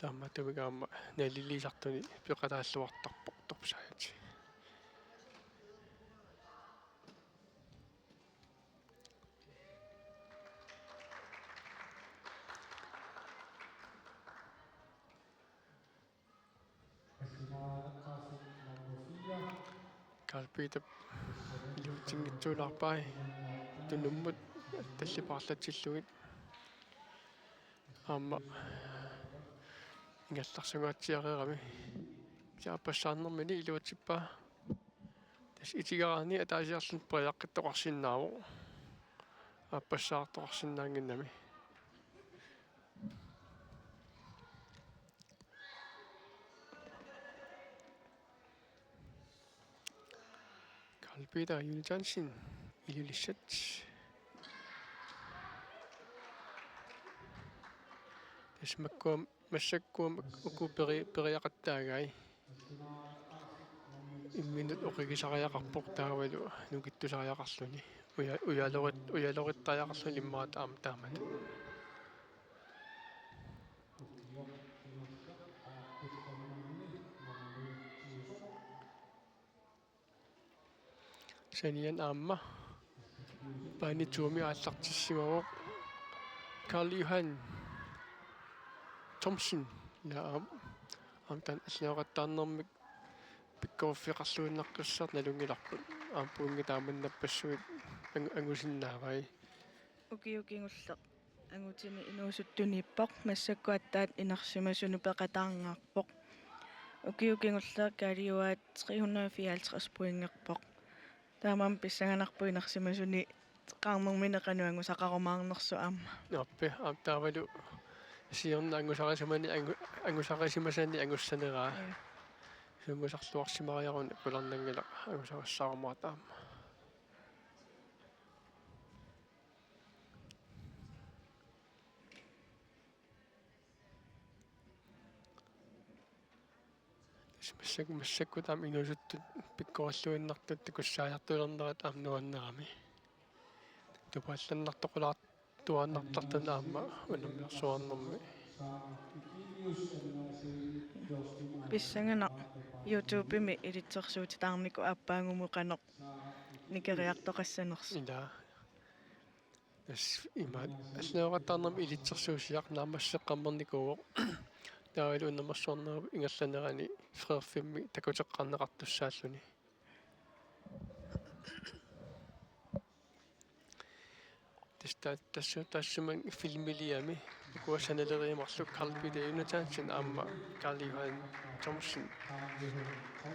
Taamaattumik aamma nalilisartuni peqataalluartarpoq topside. Karl Peter Atortinngitsuulaarpai tunummut tallipaarlatsillugit. Aamma ingerlarsugaatsiareerami. Kisianni aappassaarnermini iluatsippaa. Tassa itigaraanni ataasiarluni periaqqittoqarsinnaavoq. Aappassaartoqarsinnaannginnami. Karl Peter Jonathansen, Ilulissat. Tassa makkua, massakkua uku peri-, periaqattaagai. Imminut oqigisariaqarpoq taavalu nukittusariaqarluni. Uja-, ujalorit-, ujaloritariaqarluni immaqa aamma taamatut. Saniani aamma bane to-mi aallartissimavoq Karl Johan Thomsen. Ila aam-, aamma taanna allaaneqattaarnermik pikkoriffeqarluinnaqqissaartoq nalunngilarput. Aamma pointit taamaappassuit angu-, angusinnaavai. Ukioq kingulleq angutini inuusuttuniippoq, massakkut aatsaat inersimasunut peqataarngaarpoq. Ukioq kingulleq Karl Johan tre hundrede og fireoghalvtreds pointerpoq. Taamaammat pissanganarpoq inersimasuni qaarnermini qanoq angusaqarumaarnersoq aamma. Aap, aamma taavalu siorna angusarisimasani angu-, angusarisimasani angussaneraa. Ja. Sunngusarluarsimariaruni qularnanngilaq angusarissaarumaartoq aamma. Tassa massak-, massakkut aamma inuusuttut pikkorilluinnartut takussaajartulernerat aamma nuannerami. Tupaallannartoqulaartuaannartartut aamma unammersuarnermi. Pissanganaq YouTube-imi ilitsersuutitaarnikut aappaagumut qanoq nikeriartoqassanersoq. Ila. Tassa ima allaaneqattaarnermik ilitsersuusiaq naammasseqqammernikuuvoq. Taavalu unammersuarnerup ingerlanerani Frederikfimmi takuteqqaarneqartussaalluni. Tassa ta-, tassa taassuma filmiliami ukua sanaleriit marluk Karl Peter Jonathansen aamma Karl Johan Thomsen.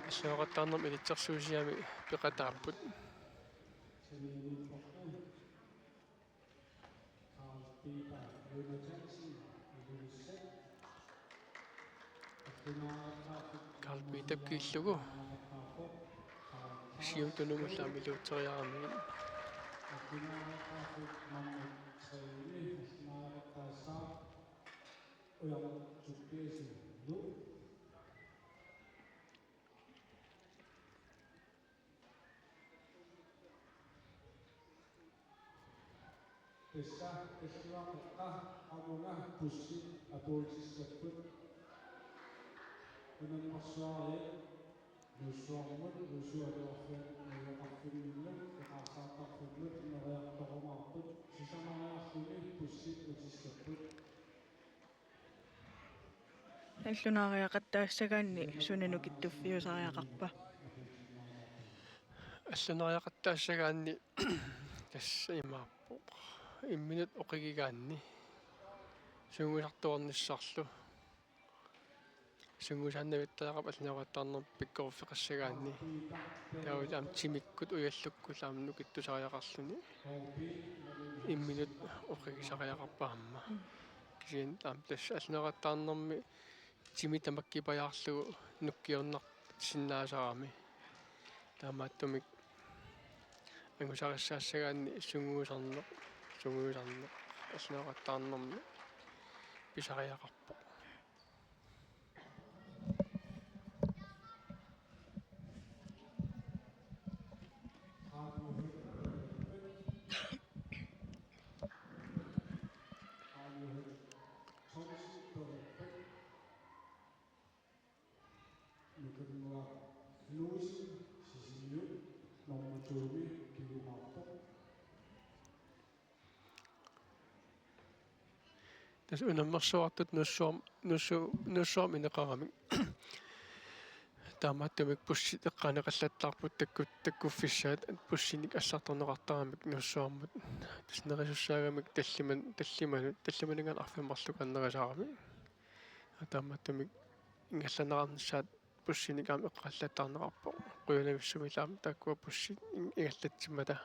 Allaaneqattaarnermik ilitsersuusiami peqataapput. Karl Peter kiillugu. Siumut tunumullu aamma iluutseriaramigit. Tassa tallimaqqat qamunga bussit atuutissapput. Unammersuariat Nuussuarmut, Nuussualuarfimmi, Nuussuarfimminnut, eqaarsaartarfimmut neriartorumaarput, sisamariarluni bussit utissapput. Allunaariaqattaassagaanni suna nukittuffiusariaqarpa? Allunaariaqattaassagaanni tassa imaappoq. Imminut oqigigaanni sungiusartuarnissarlu. Sungiusaannavittariaqarpoq allunaariaqattaarnermik pikkoriffeqassagaanni. Taavalu aamma timikkut ujallukkullu aamma nukittusariaqarluni. Imminut oqigisariaqarpoq aamma. Kisianni aamma tassa allunaariaqattaarnermi timi tamakkipajaarlugu nukkiornarsinnaasarami. Taamaattumik angusarissaassagaanni sungiusarneq, sungiusarneq allunaariaqattaarnermi pisariaqarpoq. Nukannuaq Knudsen, Sisimiut, nummer to-mi kingumaarpoq. Tassa unammersuartut Nuussuarm-, Nuussu-, Nuussuarmi ineqaramik. Taamaattumik bussit eqqaaneqallattaarput takku-, takkuffissaat bussinik assartorneqartaramik Nuussuarmut. Tassa nerisussaagamik talliman-, tallimanut, tallimaningaanniit arfineq-marluk annerisarami. Taamaattumik ingerlaannarnissaat bussinik aamma eqqaallattaarneqarpoq. Qujanarsuarmik aamma taakkua bussit in-, ingerlatsimmata.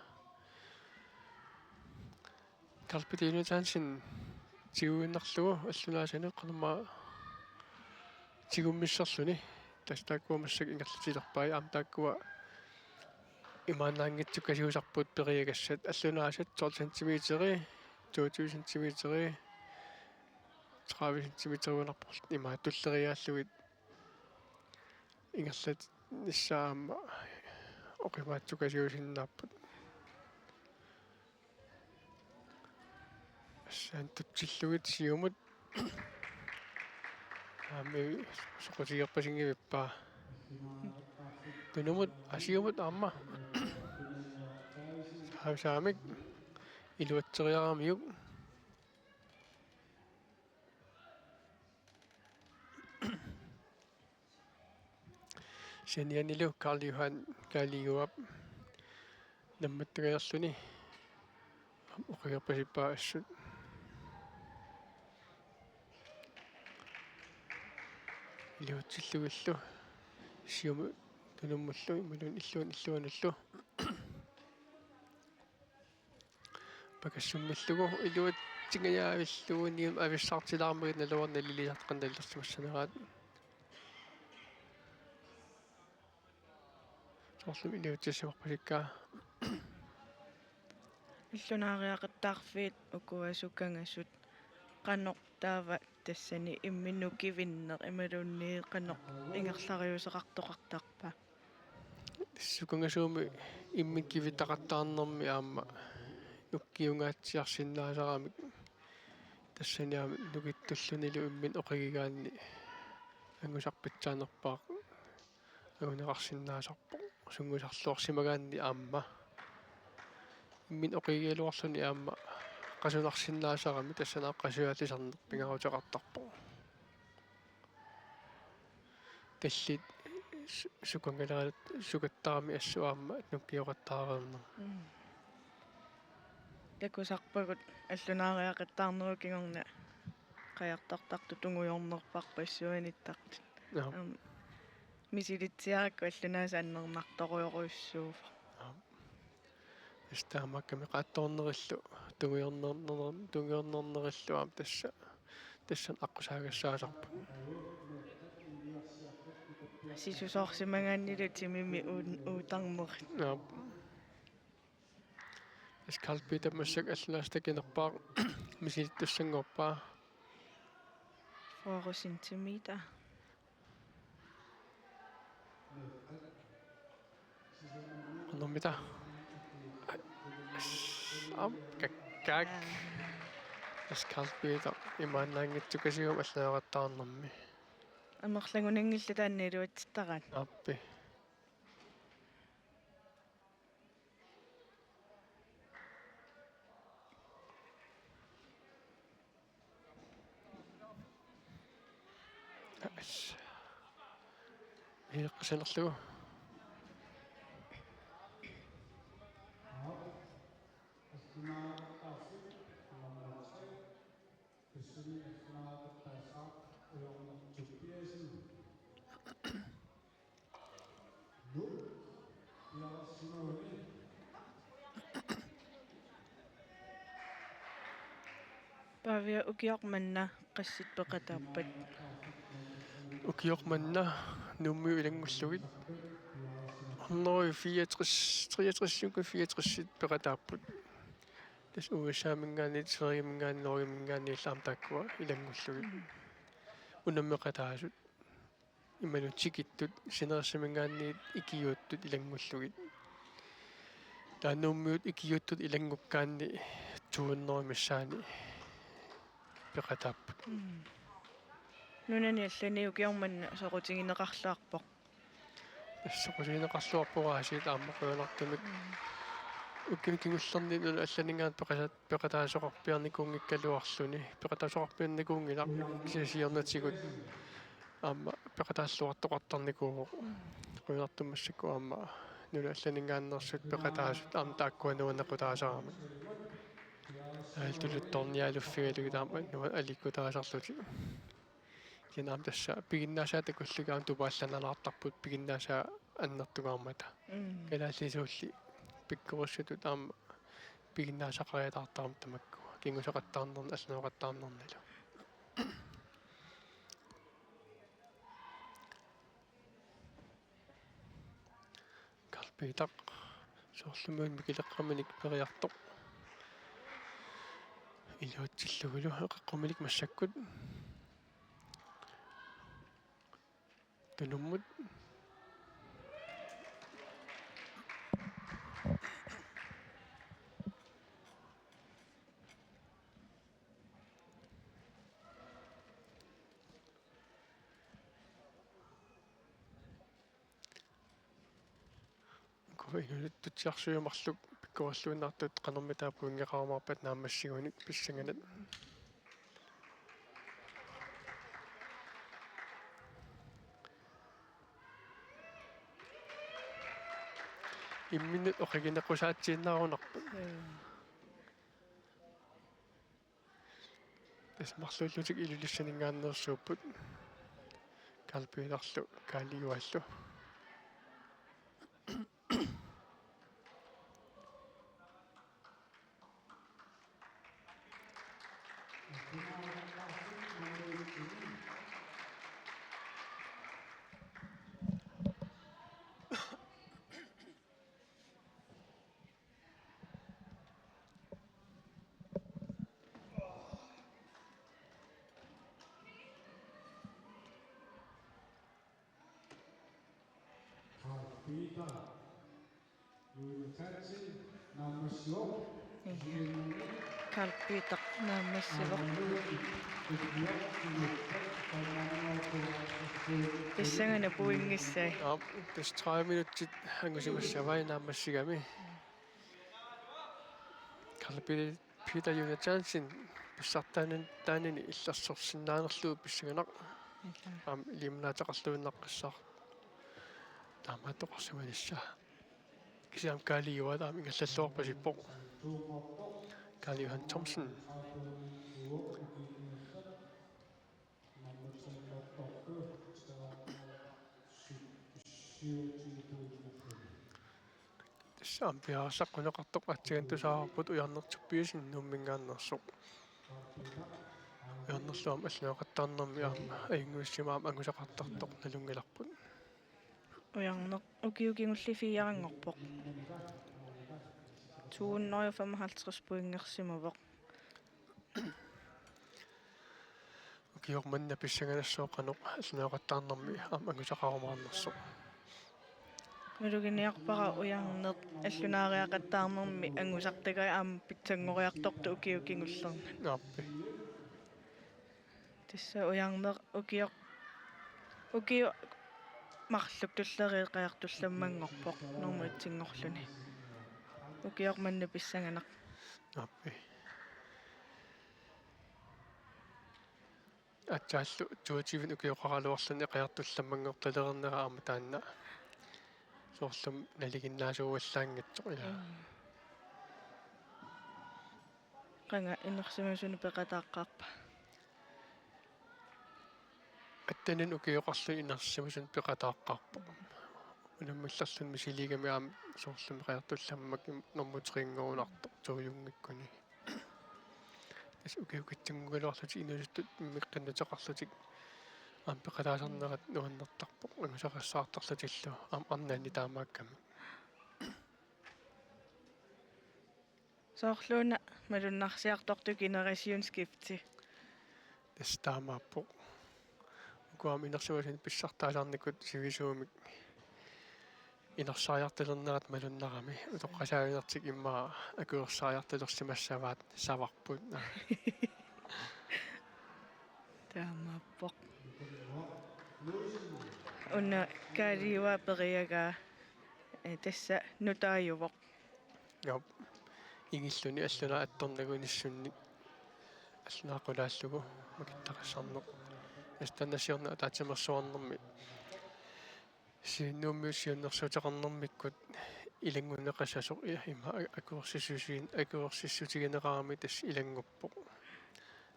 Carl Peter Jonathansen tiguinnarlugu allunaasanut qanormaa tigummisserluni. Tassa taakkua massakkut ingerlatilerpai aamma taakkua imaannaanngitsukkasiusarput periagassat allunaasat tolv centimeteri, toogtyve centimeteri, tredive centimeteriugunarporlu imaattulleriaallugit ingerlatinnissaat aamma oqimaatsukasiusinnaapput. Assut tutsillugit siumut. Aamma soqutigerpasinngivippa. Tunumut, aa, siumut aamma. Saamik iluatseriaramiuk. Sanianilu Karl Johan Kaaliuap nammattugajarluni oqigerpasippaa assut. Iluatsillugillu siumut tunummullu imaluunniit illuan-, illuanullu. Pakassummillugu iluatsingajavillugu nium avissaartilaarmagit naluarnaq ililisartaqarneq nalilersimassaneraat. Soorlumi iluatsissimarpasikkaa. Allunaariaqattaarfiit ukua sukangasut qanoq taava tassani imminut kivinneq imaluunniit qanoq ingerlariuseqartoqartarpa? Sukangasuumik imminut kivitaqattaarnermi aamma nukkiungaatsiarsinnaasaramik tassani aamma nukittullunilu imminut oqigigaanni angusaq pitsaanerpaaq anguneqarsinnaasarpoq sungiusarluarsimagaanni aamma. Imminut oqigigaluarluni aamma qasunarsinnaasarami tassani qasujaalisarneq pingaaruteqartarpoq. Tallit su-, sukangaleraat sukattarami assut aamma nukkioqattaareernermi. Mm. Takusarpagut allunaariaqattaarnerup kingorna qajartortartut tungujornerparput assuanittartut. Joo. Aamma misilitsiarakku allunaasaq annernartorujorujussuuvoq. Joo. Tassa taamaakkami qaattoornerillu tungujorner-, tungujornernerillu aamma tassa, tassani aqqusaagassaasarput. Sisusoorsimagaannilu timimi uun-, uutarnerit. Aap. Tassa Carl Peter massakkut allunaasaq takinerpaaq misilittussanngorpaa. Fyrre centimeter. Qanormita? Aap, kakkaak. Tassa Carl Peter imaannaanngitsukasiugami allunaaqattaarnermi. Amerlagunanngillat taanna iluatsittaraat. Aappi. As. Ileqqasanerlugu. Pavia, ukioq manna qassit peqataappat? Ukioq manna Nuummiut ilanngullugit hundrede fireogtres, treogtres, fireogtres peqataapput. Tassa U S A-minngaanniit, Sverigeminngaanniit, Norgeminngaanniit aamma taakkua ilanngullugit. Mm. Unammeqataasut. Imaluunniit tikittut, sinerissaminngaanniit ikiuuttut ilanngullugit. Taava Nuummiut ikiuuttut ilanngukkaanni to hundrede missaani peqataapput. Mm. Nunani allani ukioq manna soqutigineqarluarpoq. Tassa soqutigineqarluarpoq aasiit aamma qujanartumik. Mm. Ukiuni kingullerni nunat allaninngaanniit peqasa-, peqataasoqarpiarnikuunngikkaluarluni. Peqataasoqarpiarnikuunngilaq kisianni siornatigut aamma peqataalluartoqartarnikuuvoq. Qujanartumik massakkut aamma nunat allaninngaanneersut peqataasut aamma taakkua nuannequtaasaramik. Aamma tuluttoornialuffigalugit aamma nuanneq aliikkutaasarlutik. Kisianni aamma tassa piginnaasaat takullugit aamma tupaallanalaartarput piginnaasaat annertungaarmata. Mm. Kalaallisuulli pikkorissutut aamma piginnaasaqariataartarami tamakku. Kingusaqattaarnerni allanngoraqattaarnernilu. Karl Peter soorlumi mikileqqaminik periartoq. Iluatsillugulu eqeqquminik massakkut. Tunummut. Kuinut tutsiarsuimarluk pikkorilluinnartut qanormita pointeqarumaarpat naammassigunik pissanganaq. Imminnut oqiginequsaatsiinnarunarput. Mm. Tassa marluullutik Ilulissaninngaanneersuupput. Karl Peterlu Kaali Juallu. Karl Peter, Julius Hansen, nummer syv. Ja. Karl Peter naammassivoq. Pissanganaq pointissaa. Aap, tassa tredive minutsit angusimassavai naammassigami. Karl Pe-, Peter Jonathansen pissartaanani illersorsinnaanerlugu pissanganaq. Ilaa. Aamma ilimanaateqarluinnaqqissaaq. Taamaattoqarsimanissaa. Kisianni Kaali Jualu aamma ingerlalluarpasippoq. Kaali Johan Thomsen. Tassa aamma piareersaqquneqartoq aatsaat tusaavarput Ujarneq Tobiassen Nuumminngaanneersoq. Ujarnerlu aamma allanngoraqattaarnermi aamma ajunngivissumik aamma angusaqartartoq nalunngilarput. Ujarneq ukioq kingulleq fire-nngorpoq. To hundrede og femoghalvtreds pointersimavoq. Ukioq manna pissanganassaaq qanoq allanngoraqattaarnermi aamma angusaqarumaarnersoq. Maluginiarpara Ujarneq allunaariaqattaarnermi angusartagai aamma pitsanngoriartortoq ukioq kingullerni. Aappi. Tassa Ujarneq ukioq, ukioq marluk tulleriit qajartullammanngorpoq normu et-inngorluni. Ukioq manna pissanganaq. Aappi. Aatsaallu toogtyve ukioqaraluarluni qajartullammanngortalernera aamma taanna soorlumi nalinginnaasuuallaanngitsoq, ilaa. Mm. Qanga inersimasuni peqataaqqaarpa? Attenin ukioqarluni inersimasuni peqataaqqaarpoq. Unammillerluni misiliigami aamma soorlumi qajartullammakkami normu tre-nngorunartoq toogtyve-nngikkuni. Tassa ukiukitsunnguugaluarlutik inuusuttut mimmiqqinnuteqarlutik aamma peqataasarnerat nuannertarpoq, angusaqassaartarlutillu aamma arnanni taamaakkami. Soorluuna malunnarsiartortoq generationsskifte. Tassa taamaappoq. Uku aamma inersimasuni pissartaasarnikut sivisuumik inersiariartalernerat malunnarami. Utoqqasaalinertik immaqa akuersariartalersimassavaat savarput. Taamaappoq. Una Kaali Juaap periagaa, eh, tassa nutaajuvoq. Jop. Ingilluni alluna attornagunissunni. Allunaaqulaallugu makittaqassarneq. Tassa taanna siorna ataatsimeersuarnermi siunnersuuteqarnermikkut ilanngunneqassasoq, ima akuersissutigin-, akuersissutigineqarami tassa ilannguppoq.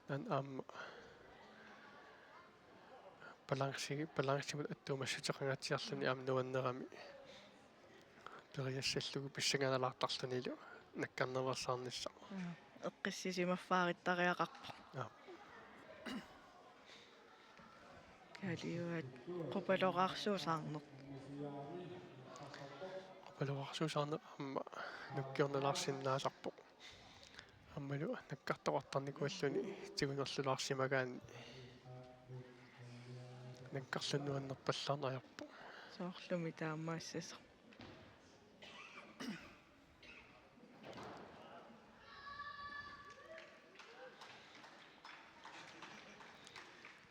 Taanna aamma balanci-, balancimut attuumassuteqangaatsiarluni aamma nuannerami periassallugu pissanganalaartarlunilu nakkarnerveersaarnissaq. Aa, eqqissisimaffaarittariaqarpoq. Aa. Kaaliuat qupaloraarsuusaarneq. Qupaloraarsuusaarneq aamma nukkiornalaarsinnaasarpoq. Aammalu nakkartoqartarnikuulluni tigunerlulaarsimagaanni nakkarluni nuannerpallaarneq ajorpoq. Soorlumi taamaassasoq.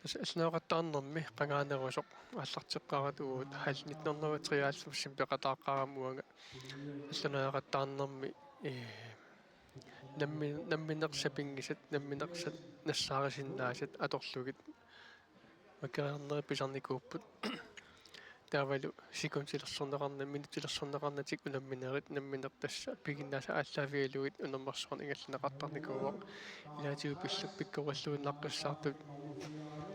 Tassa allaaneqattaarnermi qangaanerusoq aallarteqqaarput uagut halv nitten hundrede og treoghalvfems peqataaqqaarama uanga allaaneqattaarnermi, ee, nammi-, nammineq sapinngisat, nammineq sa-, nassaarisinnaasat atorlugit makeriarnerit pisarnikuupput. Taavalu sekundilersorneqarnat, minuttilersorneqarnatik unamminerit, nammineq tassa piginnaasat aallaavigalugit unammersuarneq ingerlanneqartarnikuuvoq. Ilaatigut pillugu pikkorilluinnaqqissaartut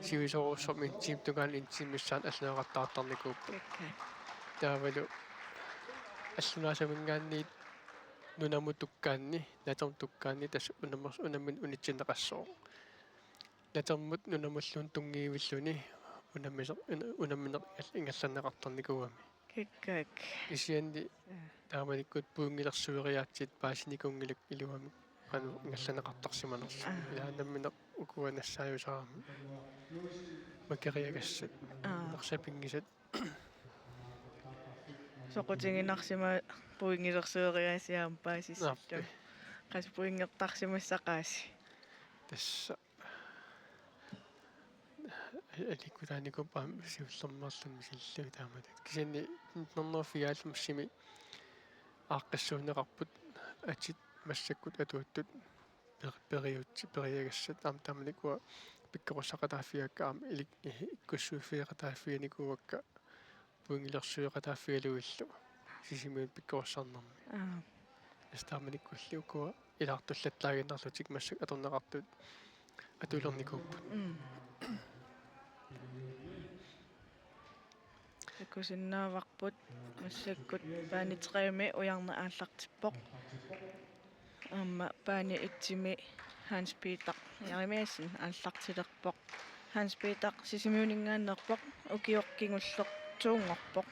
sivisoorujussuarmik en time tungaanut en time missaanut allaaneqattaartarnikuupput. Okay. Taavalu allunaasaminngaanniit nunamut tukkaanni, natermut tukkaanni tassa unammers-, unammineq unitsinneqassooq. Natermut nunamulluunniit tunngivilluni unammiser-, una-, unammineq ingerlanneqartarnikuugami. Kikkak. Kisianni, aa, taamanikkut pointilersueriaatsit paasinikuunngilakka iluamik qanoq ingerlanneqartarsimanersut. Aa. Ilaa nammineq ukua nassaajusaramik. Makeriagassat. Aa. Nammineq sapinngisat. Soqutiginarsimapput pointilersueriaasiat aamma paasissallugit. Aappi. Qassit pointertarsimassaqaasi? Tassa aliikkutaanikuupput aamma siullermeerluni misillugit taamatut. Kisianni nitten hundrede og fireoghalvfemsimi aaqqissuunneqarput atit massakkut atuuttut per-, periutsit, periagassat aamma taamanikkut pikkorissaqataaffigaakka aamma ilik-, ikkussuiffigeqataaffiginikuuakka pointilersueqataaffigalugillu Sisimiunut pikkorissarnermi. Aa. Tassa taamanikkulli ukua ilaartullattaaginnarlutik massakkut atorneqartut atuulernikuupput. Mm. Takusinnaavarput massakkut baane tre-mi Ujarneq aallartippoq. Aamma baane et-imi Hans Peter Jeremiassen aallartilerpoq. Hans Peter Sisimiuninngaanneerpoq, ukioq kingulleq to-nngorpoq.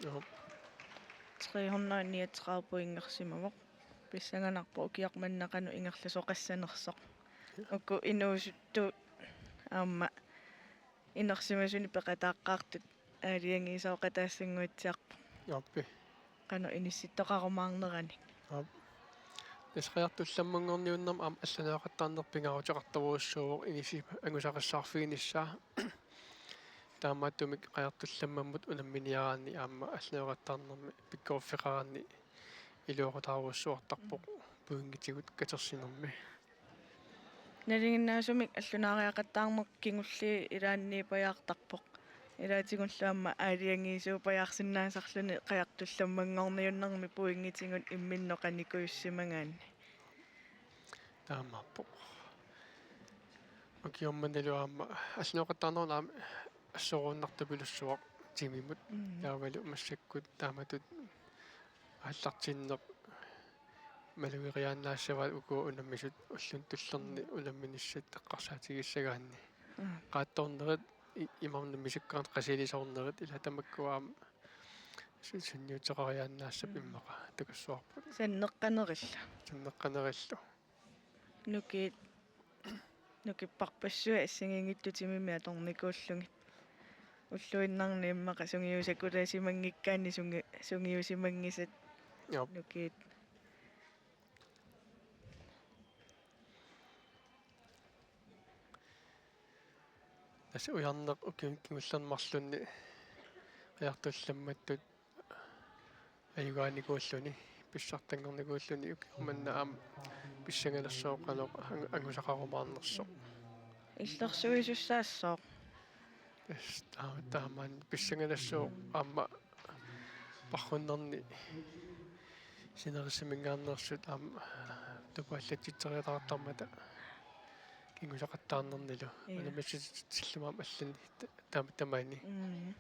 Joo. Tre hundrede niogtredive pointersimavoq. Pissanganarpoq ukioq manna qanoq ingerlasoqassanersoq. Uku inuusuttut aamma inersimasunik peqataaqqaartut aalajangiisooqataassannguatsiarpoq. Aappi. Qanoq inissittoqarumaarneranik. Aap. Tassa Qajartup Lammunngorniunnermi aamma allaaneqattaarneq pingaaruteqartorujussuuvoq inissi angusaqassaarfiginissaa. Taamaattumik Qajartup Lammammut unamminiaraanni aamma allaaneqattaarnermi pikkoriffeqaraanni iluaqutaarujussuartarpoq pointitigut katersinermi. Nalinginnaasumik allunaariaqattaarneq kingulliit ilaanniippajaartarpoq. Ilaatigullu aamma aalajangiisuuppajaarsinnaasarluni Qajartup Lammunngorniunnermi pointitigut imminnut qanittuussimagaanni. Taamaappoq. Ukioq mannalu aamma allaaneqattaarneq aamma assoruunnartupilussuaq timimut. Mm. Taavalu massakkut taamatut aallartinneq malugeriaannaassavaat uku unammisut ulluni tullerni unamminissat eqqarsaatigissagaanni. Aa. Qaattoornerit i-, imarmi misukkaanni qasilisoornerit ila tamakkua aamma su-, sunniuteqariaannaassappat Mm. immaqa takussuarput. Sanneqqanerillu. Sanneqqanerillu. Nukiit, nukipparpassuit assigiinngitsut timimik atornikuullugit. Ulluinnarni immaqa sungiusakulaasimanngikkaanni sungi-, sungiusimanngisat. Joo. Nukiit. Tassa Ujarneq ukiuni kingullerni marlunni Qajartup Lammattut ajugaanikuulluni, pissartanngornikuulluni ukioq manna aamma pissangalersoq qanoq ang-, angusaqarumaarnersoq. Illersuisussaassooq. Taama, taamaani pissanganassaaq aamma parrunnerni sinerissaminngaanneersut aamma tupaallatsitseriataartarmata kingusaqattaarnernilu. Ia. Unammissutillu aamma allanik ta-, taama tamaani. Mm.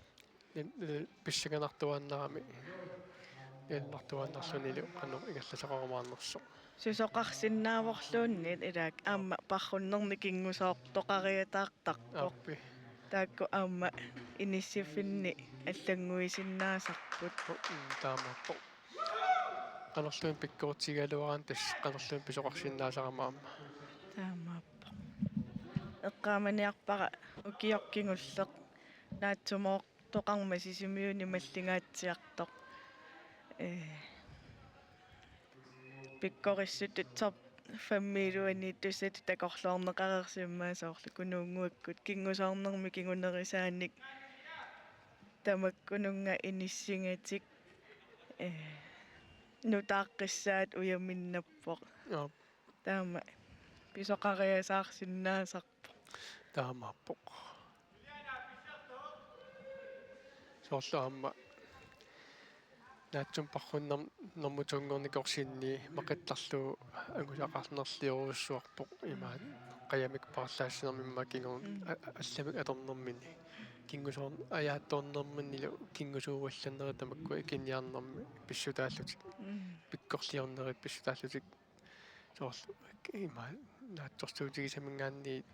Nin-, nin-, pissanganartuaannarami. Nilannartuaannarlunilu qanoq ingerlasaqarumaarnersoq. Susoqarsinnaavorluunniit ilaat aamma parrunnerni kingusoortoqariataartarpoq. Aappi. Taakku aamma inissiffinni allannguisinnaasarput. Mm, taamaappoq. Qanorluunniit pikkoritigigaluaraanni tassa qanorluunniit pisoqarsinnaasarama aamma. Taamaappoq. Eqqaamaniarpara ukioq kingulleq naatsumoortoqarmat Sisimiuni mallingaatsiartoq. Ee, pikkorissutut top fem-iluaniittussatut takorluuarneqareersimammat soorlu Kunuunnguakkut kingusoornermi kingunerisaanik tamakkununnga inissigatik, ee, nutaaqqissaat ujaminnappoq. Aap. Taama pisoqariasaarsinnaasarpoq. Taamaappoq. Soorlu aamma naatsumik parrunnermi nummer to-nngornikoorsinni maqittarlugu angusaqarnerliorujussuarpoq imaat qajamik paarlaassinermi immaqa kingorn-, mm, a-, a-, allamik atornermini. Kingusoorn-, ajaattoornerminilu kingusuuallannerit tamakkua ikiniarnermi pissutaallutik. Mm. Pikkorliornerit pissutaallutik. Soorlu ima naatsorsuutigisaminngaanniit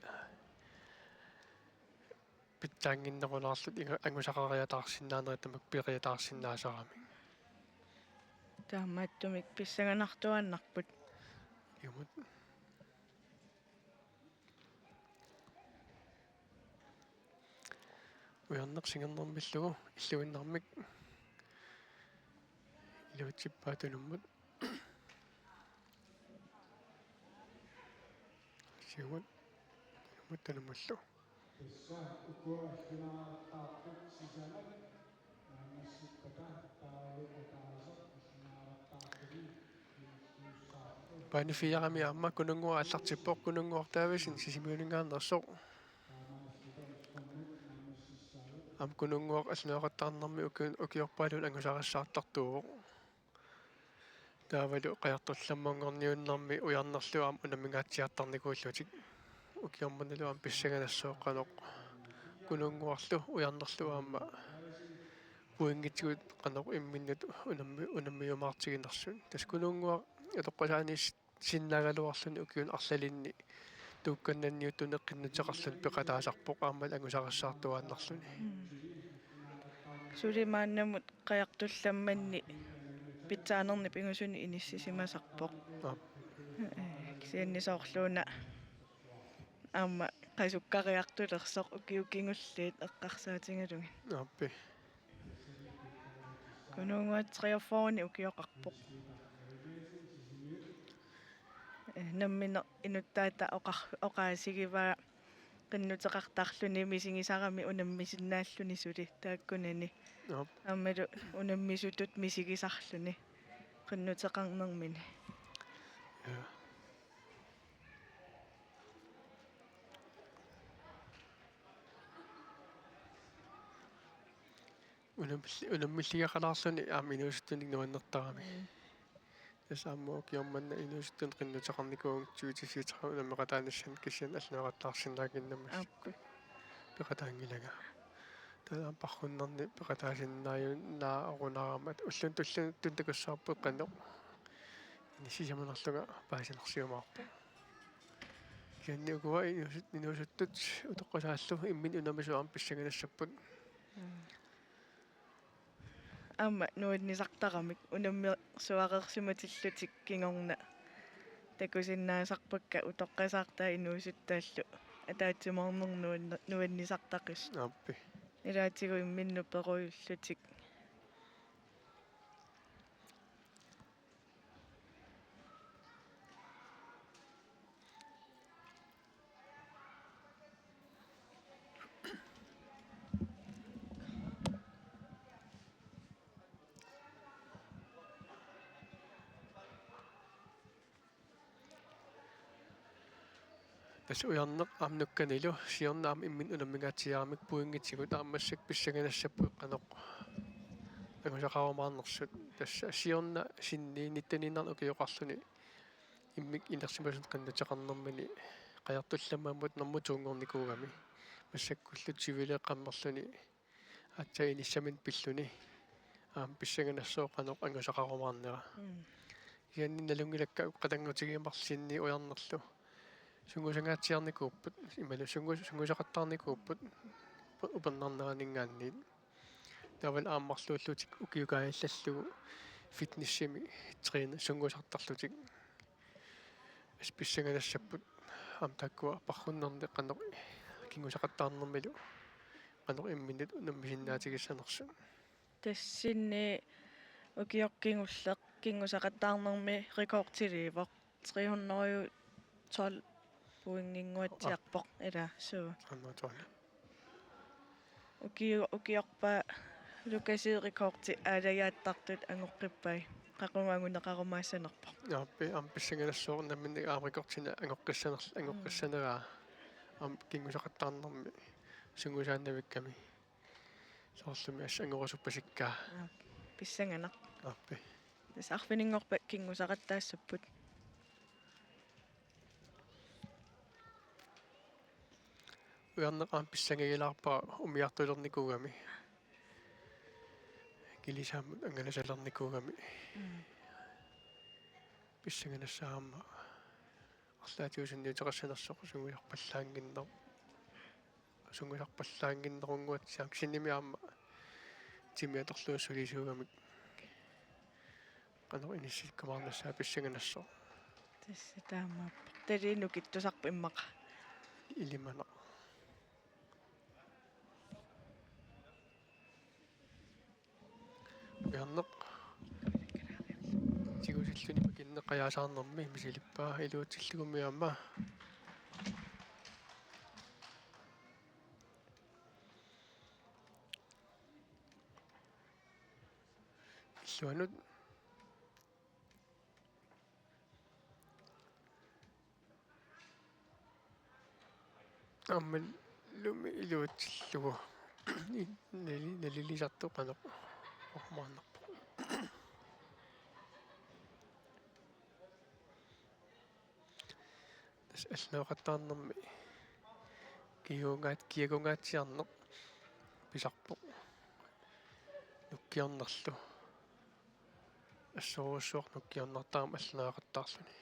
pitsaannginnerunaarlutik inga-, angusaqariataarsinnaanerit tamakku periataarsinnaasaramik. Taamaattumik pissanganartuaannarput. Ilumut. Ujarneq singernermillugu illuinnarmik iluatsippaat unummut. Siumut, siumut tanummullu. Baane fire-mi aamma Kununnguaq aallartippoq, Kununnguaq Davidsen Sisimiuninngaanneersoq. Aamma Kununnguaq allanoqattaarnermi uki-, ukiorpaaluit angusarissaartartuuvoq. Taavalu Qajartorlammanngorniunnermi ujarnerlu aamma unammingaatsiartarnikuullutik. Ukioq mannalu aamma pissanganassaaq qanoq Kununnguarlu ujarnerlu aamma pointitsigut qanoq imminnut unammi-, unammiumaartiginersut. Tassa Kununnguaq utoqqasaaniissinnaagaluarluni ukiuni arlalinni tuukkannanniuttuni qinnuteqarluni peqataasarpoq aammalu angusarissaartuaannarluni. Mm. Suli maannamut Qajartorlammanni pitsaanerni pingasunik inissisimasarpoq. Aap. Ee, kisianni soorluuna aamma qasukkariartulersoq ukiut kingulliit eqqarsaatigalugit. Aappi. Kununnguaq treogfyrre-ni ukioqarpoq. Ee, nammineq inuttaata oqar-, oqaasigivaa qinnuteqartarluni misigisarami unammisinnaalluni suli taakkunani. Aap. Aammalu unammisutut misigisarluni qinnuteqarnermini. Ja. Unammill-, unammilligeqalaarluni aamma inuusuttunik nuannertarami. Mm. Tassa aamma ukioq manna inuusuttut qinnuteqarnikuuvugut tyve-tre unammeqataanissaanut kisianni allanoqattaarsinnaannginnama. Aap. Peqataanngilanga. Taava parrunnerni peqataasinnaajunnaarunarama ulluni tulliuttuni takussavarput qanoq inissisimanerlunga paasinarsiumaarpoq. Kisianni ukua inuusut-, inuusuttut utoqqasaallu imminnut unammisut aamma pissanganassapput. Mm. Aamma nuannisartaramik unammersuareersimatillutik kingorna takusinnaasarpakka utoqqasaartaat inuusuttaallu ataatsimoorneq nuanne-, nuannisartaqis. Aappi. Ilaatigut imminnut perujullutik. Tassa Ujarneq aamma nukkanilu siorna aamma imminut unammingaatsiaramik pointitigut aamma massakkut pissanganassapput qanoq angusaqarumaarnersut. Tassa siorna sinni nitteniinnarnik ukioqarluni immikkut inersimasunut qinnuteqarnermini qajartullammamut nummer to-nngornikuugami. Massakkullu tyvileeqqammerluni aatsaat inissaminut pilluni aamma pissanganassooq qanoq angusaqarumaarnera. Mm. Kisianni nalunngilakka uku qatanngutigiit marluk sinniit Ujarnerlu sungiusangaatsiarnikuupput, imaluunniit sungius-, sungiusaqattaarnikuupput uper-, upernarneraninngaanniit. Taavalu aamma marluullutik ukiut kaajallallugu fitnessimi træne-, sungiusartarlutik. Assut pissanganassapput aamma taakkua parrunnerni qanoq kingusaqattaarnermilu qanoq imminnut unammisinnaatigissanersut. Tassani ukioq kingulleq kingusaqattaarnermi rekordiliivoq, tre hundrede tolv pointinnguatsiarpoq, ila, suu. Tre hundrede tolv. Uki-, ukiorpaalukasu rekordi aalajaattartut angoqqippai. Qaqugu anguneqarumaassanerpoq. Aappi, aamma pissanganassaaq nammineq aamma rekordinik angoqqissaner-, angoqqissaneraa. Aamma kingusaqattaarnermi sungiusaannavikkami. Soorlumi assut angorusuppasikkaa. Aap, pissanganaq. Aappi. Tassa arfininngorpat kingusaqattaassapput. Ujarneq aamma pissangagilaarpara umiartulernikuugami. Kilisaammut angalasalernikuugami. Mm. Pissanganassaaq aamma arlaatigut sunniuteqassanersoq sungiusarpallaannginneq. Sungiusarpallaannginnerunnguatsiarami kisiannimi aamma timi atorlugu sulisuugamik. Qanoq inissikkumaarnassaaq pissanganassaaq. Tassa taamaappoq. Tali nukittusarpoq immaqa. Ilimanaq. Ujarneq. Tigusilluni makinneq qajaasaarnermi misilippaa, iluatsillugumi aamma. Illuanut. Aammalumi iluatsillugu. Nali-, nalilisartoq qanoq ormaannarpoq. Tassa alluneqattaarnermi kiagungaat-, kiagungaatsiarneq pisarpoq. Nukkiornerlu. Assorujussuaq nukkiornartarami alluneqattaarluni.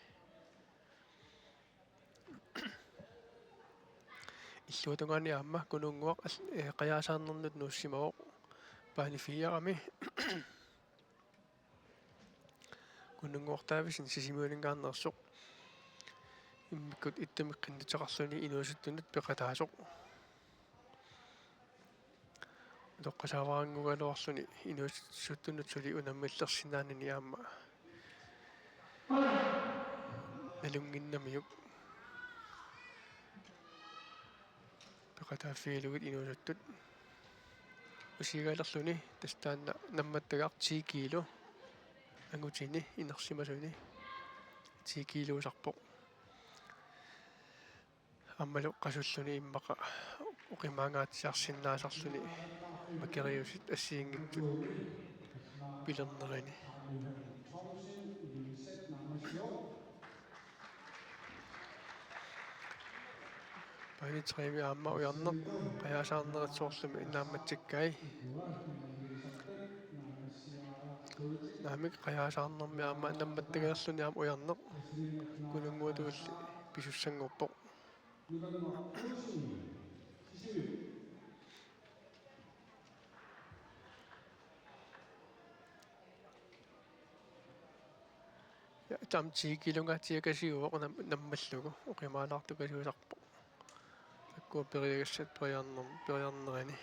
Illuatungaani aamma Kununnguaq al-, eh, qajaasaarnernut nuussimavoq bane fire-mi. Kununnguaq Davidsen Sisimiuninngaanneersoq immikkut ittumik qinnuteqarluni inuusuttunut peqataasoq. Utoqqasaavaraannguugaluarluni inuusuttunut suli unammillersinnaanini aamma nalunnginnamiuk. Peqataaffigilugit inuusuttut. Usigalerluni tassa taanna nammattagaq ti kilo angutini inersimasuni ti kilousarpoq. Aammalu qasulluni immaqa oqimaangaatsiarsinnaasarluni makeriusit assigiinngitsut pilernerini. Bane tre-mi aamma Ujarneq qajaasaarnerit soorlumi naammatsikkai. Naamik qajaasaarnermi aamma nammattagalerluni aamma Ujarneq Kununnguatulli pisussanngorpoq. Ja, taam ti kilongaatsiakasiuvoq nam-, nammallugu oqimaalaartukasiusarpoq. Takkua periagassat periarner-, periarnerini.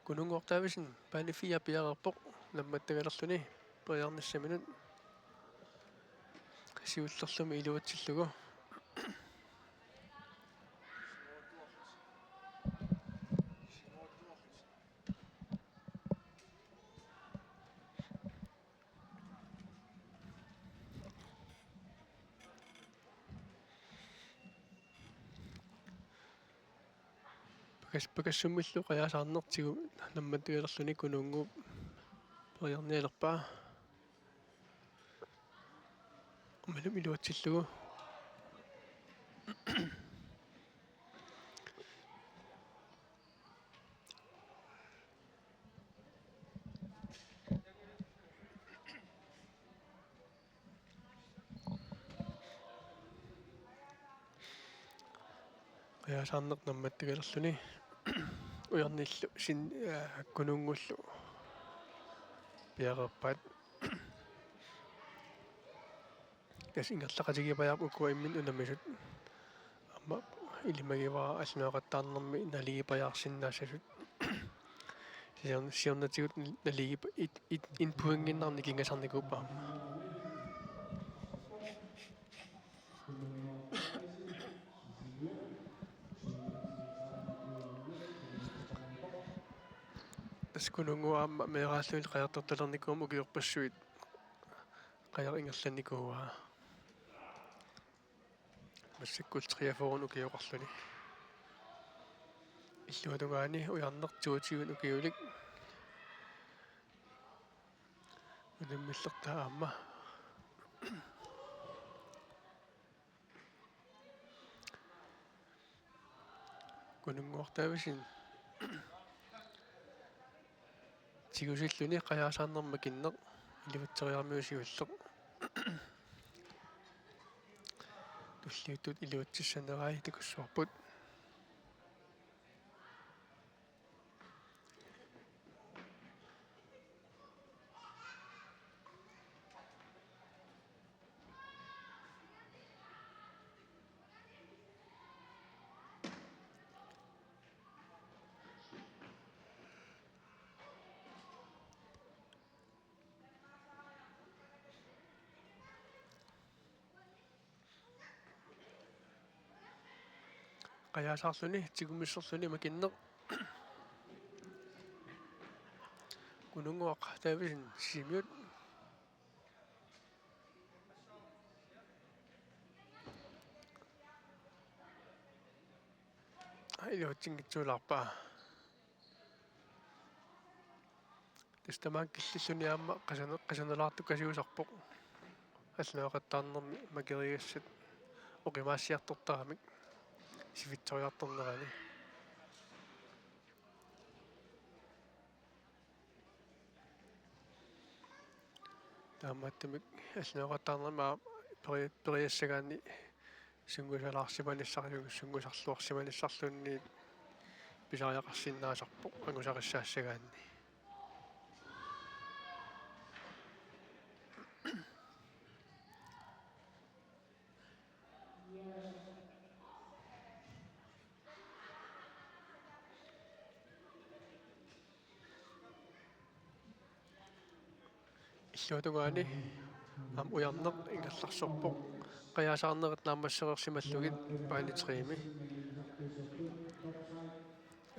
Kununnguaq Davidsen, bane fire piareerpoq, nammattagalerluni periarnissaminut. Siullerlumi iluatsillugu. Kas-, pakassummillu qajaasaarneq tigup nammattugalerluni Kununnguup periarnialerpaa. Aammalumi iluatsillugu. Qajaasaarneq nammattugalerluni. Ujarnillu sin-, aa, Kununnguullu piareerpaat. Tassa ingerlaqatigiippajaarput ukua imminnut unammisut. Aamma ilimagivara allunaaqattaarnermi naligiippajaarsinnaassasut. Siorn-, siornatigut naligiip-, it-, it-, en pointiinnarnik kingasarnikuupput aamma. Tassa Kununnguup aamma meeraalluni qajartortalernikuugami ukiorpassuit qajaq ingerlannikuuaa. Massakkut treogfyrre ukioqarluni. Illuatungaani ujarneq toogtyve ukiulik. Unammillertaa aamma. Kununnguaq Davidsen. Tigusilluni qajaasaarnermi makinneq iluatseriaramiuk siulleq. Tulliuttut iluatsissanerai takussuarput. Qajaasaarluni, tigumisserluni makinneq. Kununnguaq Davidsen sisimiut. Iluatsinngitsoorpaa. Tassa tamaanga killilluni aamma qasana-, qasanalaartukkasiusarpoq. Allunaaqattaarnermi makerigassat oqimaassiartortaramik sivitsoriartornerani. Taamaattumik allunaaqattaarnermi aamma peri-, periassagaanni sunngusalaarsimanissarlu-, sunngusarluarsimanissarluunniit pisariaqarsinnaasarpoq angusarissaassagaanni. Illuatungaani aamma ujarneq ingerlaarsorpoq. Qajaasaarnerit naammassereersimallugit baane tre-mi.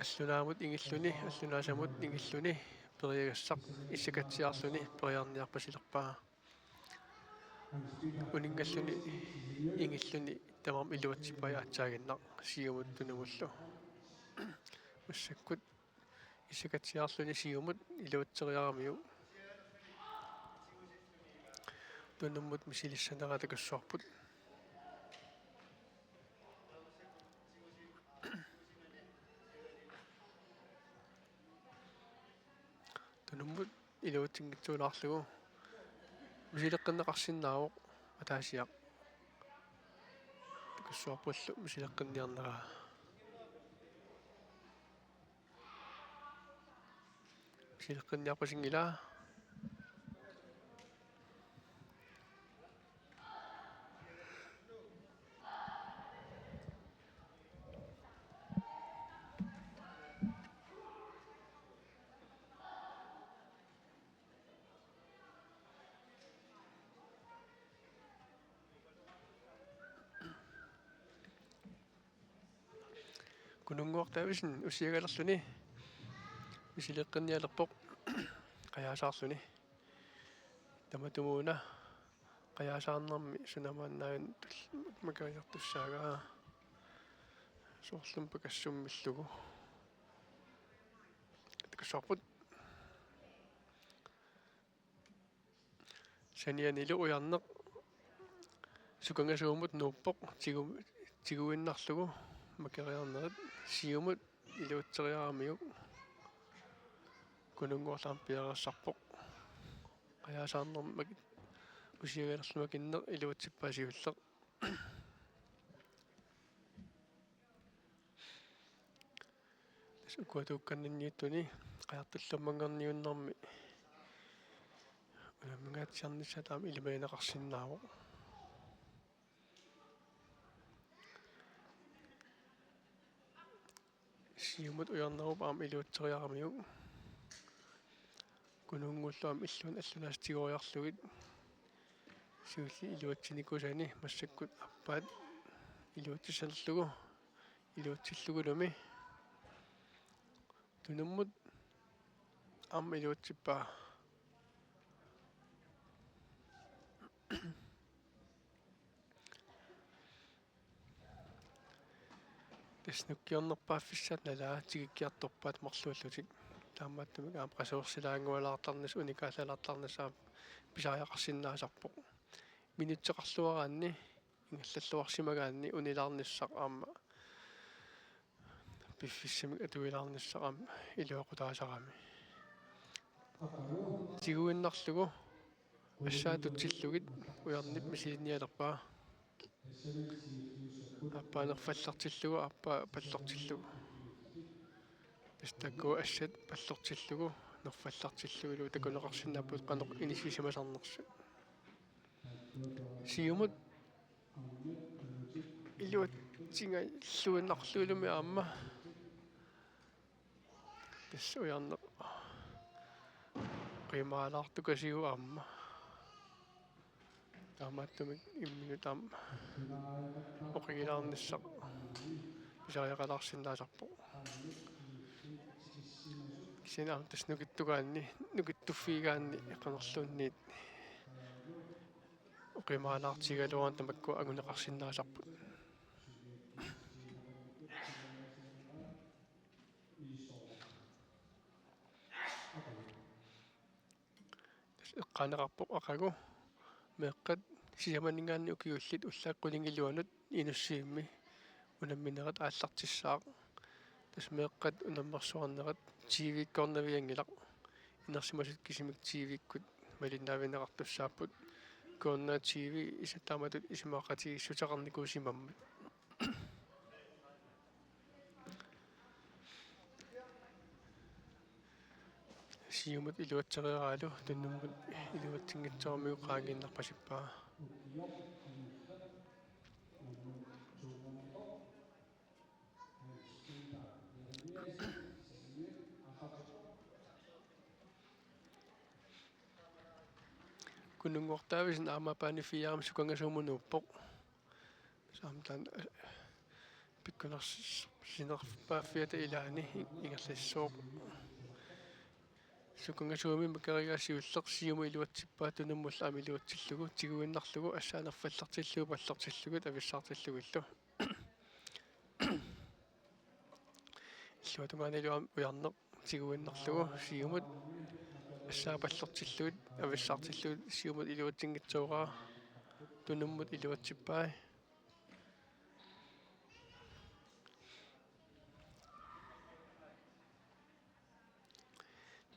Allunaamut ingilluni, allunaasamut ingilluni periagassaq issakatsiarluni periarniarpasilerpaa. Uninngalluni ingilluni tamarmi iluatsippai aatsaaginnaq siumut tunumullu. Massakkut issakatsiarluni siumut iluatseriaramiuk. Tunummut misilissanera takussuarput. Tunummut iluatsinngitsoorlugu misileqqinneqarsinnaavoq ataasiaq. Takussuarpullu misileqqinniarneraa. Misileqqinniarpasinngilaa. Kununnguaq Davidsen usiagalerluni misileqqinnialerpoq qajaasaarluni. Tamatumuuna qajaasaarnermi sunamaannaavin tul-, makeriartussaagaa soorlumi pakassummillugu. Suorput. Sanianilu Ujarneq sukangasuumut nuuppoq, tigu-, tiguinnarlugu makeriarnerit. Siumut iluatseriaramiuk. Kununnguarlu aamma piareersarpoq. Qajaasaarnermik usiagalerlumakinneq iluatsippaa siulleq. Tassa ukua tuukkannanniuttuni qajartulluammanngorniunnermi unammingaatsiarnissaa aamma ilimagineqarsinnaavoq. Siumut Ujarnerup aamma iluatseriaramiuk. Kununnguullu aamma illuanut allunaasut tigoriarlugit. Siulleq iluatsinikuusani massakkut aappaat iluatsissanerlugu, iluatsillugulumi. Tunummut aamma iluatsippaa. Tassa nukkiornerpaaffissaat nalaat tikikkiartorpaat marluullutik. Taamaattumik aamma qasuersilaanngualaartarnissaq, unikaallaalaartarnissaq aamma pisariaqarsinnaasarpoq. Minutseqarluaraanni, ingerlalluarsimagaanni unilaarnissaq aamma piffissamik atuilaarnissaq aamma iluaqutaasarami. Tiguinnarlugu assaat tutsillugit Ujarneq misilinnialerpaa. Aappaa nerfallartillugu, aappaa pallortillugu. Tassa taakku assat pallortillugu, nerfallartillugu iluatsineqarsinnaapput qanoq inissisimasarnersut. Siumut iluatsinngilluinnarlugulumi aamma. Tassa Ujarneq qimaalaartukasiuk aamma. Taamaattumik imminut aamma oqigilaarnissaq pisariaqalaarsinnaasarpoq. Kisianni aamma tassa nukittugaanni, nukittuffigigaanni qanorluunniit oqimaalaartigigaluaraanni tamakku anguneqarsinnaasarput. Tassa eqqaaneqarpoq aqagu meeqqat sisamaninngaanniit ukiullit ullaaq qulingiluanut Inussivimmi unamminerat aallartissaaq. Tassa meeqqat unammersuarnerat T V-kkoornavianngilaq. Inersimasut kisimik T V-kkut malinnaavigineqartussaapput. Kkoornaa T V isa taamatut isumaqatigiissuteqarnikuusimammat. Siumut iluatsereeraalu tunummut iluatsinngitsooramiuk qaangiinnarpasippaa. Kununnguartaavisinnaammappaani fiaram sukangasuumut nuuppoq. Samtan, eh, pikkunarsinerpaaffiata ilaani ingerlassooq. Sukangasuumik makerigaa siulleq siumut iluatsippaa tunummullu aamma iluatsillugu, tiguinnarlugu, assaat nerfallartillugu, pallortillugit, avissaartillugillu. Illuatungaanilu aamma Ujarneq tiguinnarlugu siumut assaat pallortillugit, avissaartillugit, siumut iluatsinngitsooraa, tunummut iluatsippai.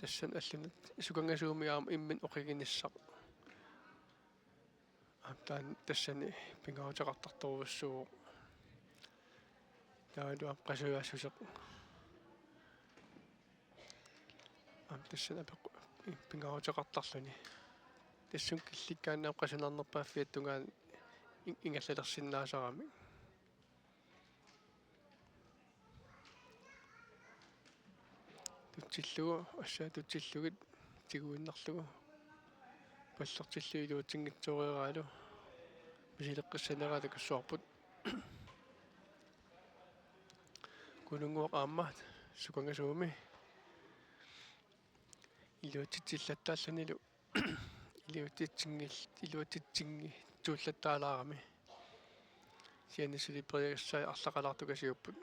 Tassani allanut sukangasuumik aamma imminut oqiginissaq. Aamma taanna tassani pingaaruteqartartorujussuuvoq. Taavalu aamma qasujaassuseq. Aamma tassani apeqqu-, pingaaruteqartarluni. Tassunga killikkaanni aamma qasunarnerpaaffiata tungaanut in-, ingerlalersinnaasarami. Tutsillugu, assaat tutsillugit, tiguinnarlugu. Pallortillugu iluatsinngitsooreeraalu. Misileqqissaneraa takussuarput. Kununnguaq aamma sukangasuumik. Iluatsitsillattaallunilu. Iluatsitsinngil-, iluatsitsinngitsuullattaalaarami. Kisianni suli periagassaat arlaqalaartukasiupput.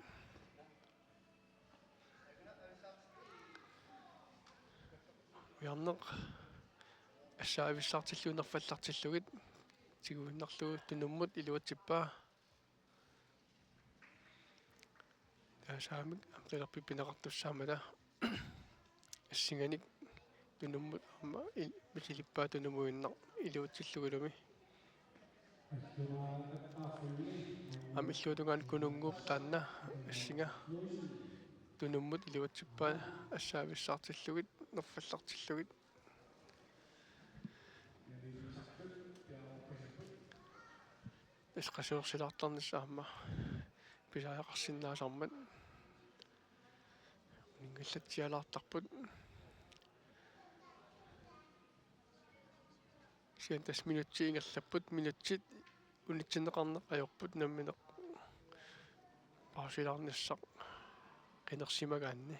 Ujarneq assaavissaartillugit nerfallartillugit tiguinnarlugu tunummut iluatsippaa. Taassaamik amtalerpit pineqartussaammata assinganik tunummut aamma il-, misilippaa tunumuinnaq iluatsillugulumi. Aamma illuatungaani Kununnguup taanna assinga tunummut iluatsippaa assaavissaartillugit nerfallartillugit. Tassa qasuersilaartarnissaq aamma pisariaqarsinnaasarmat. Uninngallatsialaartarput. Kisianni tassa minutsit ingerlapput, minutsit unitsinneqarneq ajorput nammineq pausilaarnissaq qinersimagaanni.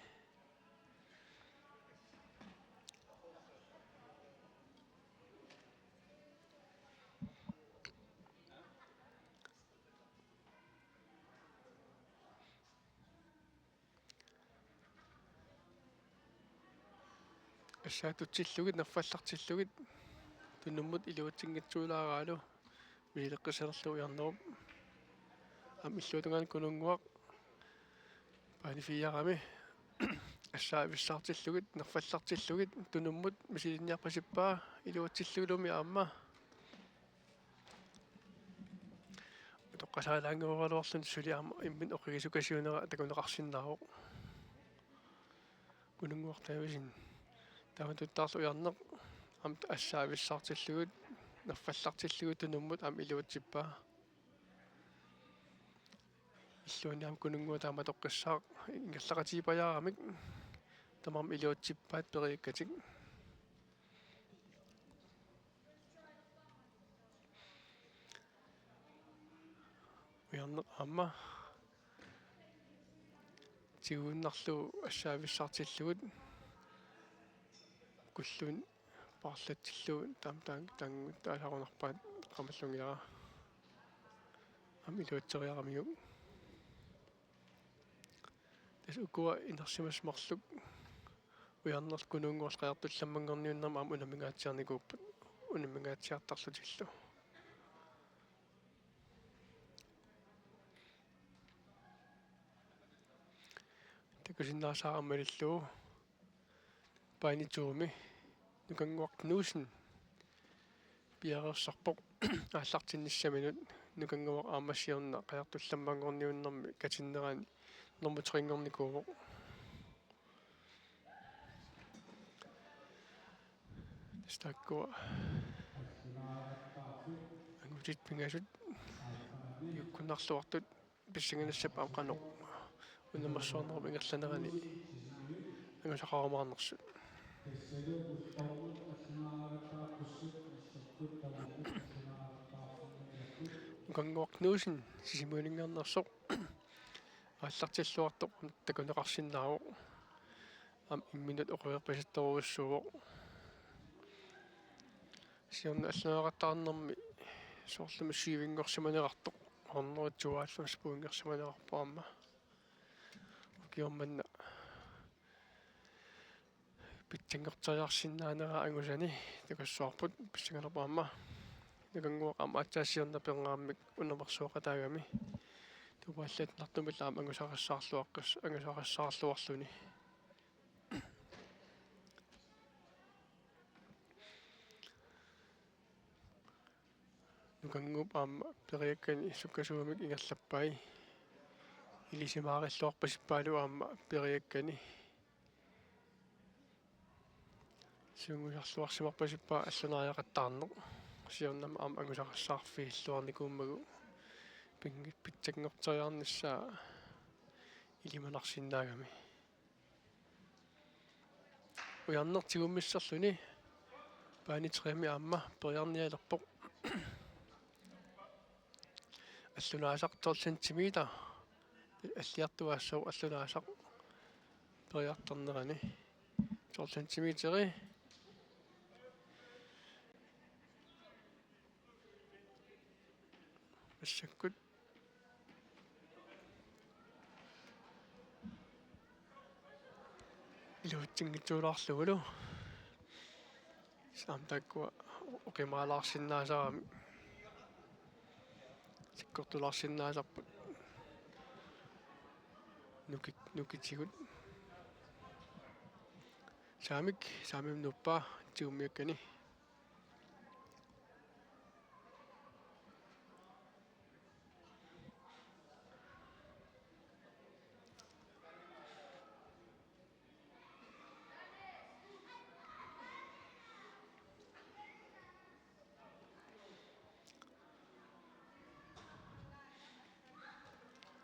Assaatutillugit, nerfallartillugit, tunummut iluatsinngitsuulaaraalu, misileqqissanerlugu Ujarnerup. Aamma illuatungaani Kununnguaq, baani fire-mi, assaavissaartillugit, nerfallartillugit, tunummut misilinniarpasippaa, iluatsillugulumi aamma. Utoqqasaalaannguugaluarluni suli aamma imminut oqigissukasiunera takuneqarsinnaavoq. Kununnguaq Davidsen. Taamatuttaarlu Ujarneq aamma assaavissaartillugit, nerfallartillugit tunummut aamma iluatsippaa. Illuanni aamma Kununnguaq taama toqqissaaq ingerlaqatigiipajaaramik. Tamarmik iluatsippaat periakkatik. Ujarneq aamma tiguinnarlugu assaavissaartillugit, kulluunniit paarlatsillugu taama taang-, taang-, taasarunarpaat qamallungilara. Aamma iluatseriaramiuk. Tassa ukua inersimasut marluk Ujarneq Kununnguaq qajartullammanngorniunnermi aamma unammingaatsiarnikuupput, unammingaatsiartarlutillu. Takusinnaasarammalillu. Baani to-mi Nukannguaq Knudsen piareersarpoq aallartinnissaminut. Nukannguaq aamma siorna qajartullammanngorniunnermi katinnerani normu tre-nngornikuuvoq. Tassa taakkua angutit pingasut piukkunnarluartut pissanganassapput aamma qanoq unammersuarnerup ingerlanerani angusaqarumaarnersut. Nukannguaq Knudsen Sisimiuninngaanneersoq aallartilluartoq takuneqarsinnaavoq. Aamma imminut oqareerpasittorujussuuvoq. Siorna allaanermi soorlumi syv-nngorsimanerartoq, hundrede tooghalvfems pointersimanerarpoq aamma. Ukioq manna pitsanngorteriarsinnaanera angusani takussuarput pissangalerpoq aamma. Nukannguaq aamma aatsaat siorna pernaarmik unammersuaqataagami. Tupaallannartumillu aamma angusarissaarluaqqis-, angusarissaarluarluni. Nukannguup aamma periakkani sukkasuumik ingerlappai. Ilisimaarilluarpasippaalu aamma periakkani. Siunngusarluarsimarpasippaa allunariaqattaarneq. Siornami aamma angusarissaarfiilluarnikuummagu ping-, pitsanngorteriarnissaa ilimanarsinnaagami. Ujarneq tigummisserluni baani tre-mi aamma periarnialerpoq. Allunaasaq tolv centimeter. Alliartuaassooq allunaasaq periartarnerani. Tolv centimeteri. Massakkut iluatsinngitsuulaarlugulu. Aamma taakkua oqimaalaarsinnaasarami. Sakkortulaarsinnaasarput. Nukit-, nukitigut. Saamik, Saamimut nuuppaa, tigummiakkani.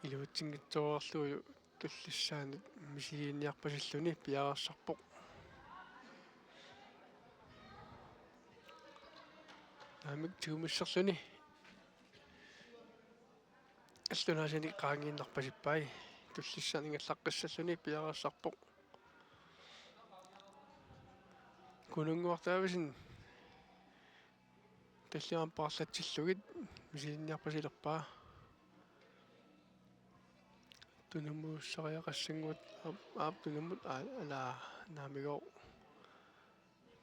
Iluatsinngitsoorlugu tullissaanut misiliiniarpasilluni piareersarpoq. Naamik tigumisserluni. Allunaasinik qaangiinnarpasippai. Tullissaanut ingerlaqqissalluni piareersarpoq. Kununnguaq Davidsen. Tallimat paarlatsillugit misiliiniarpasilerpaa. Tunummissariaqassannguit aap, aap tunummut aa-, ala naamigooq.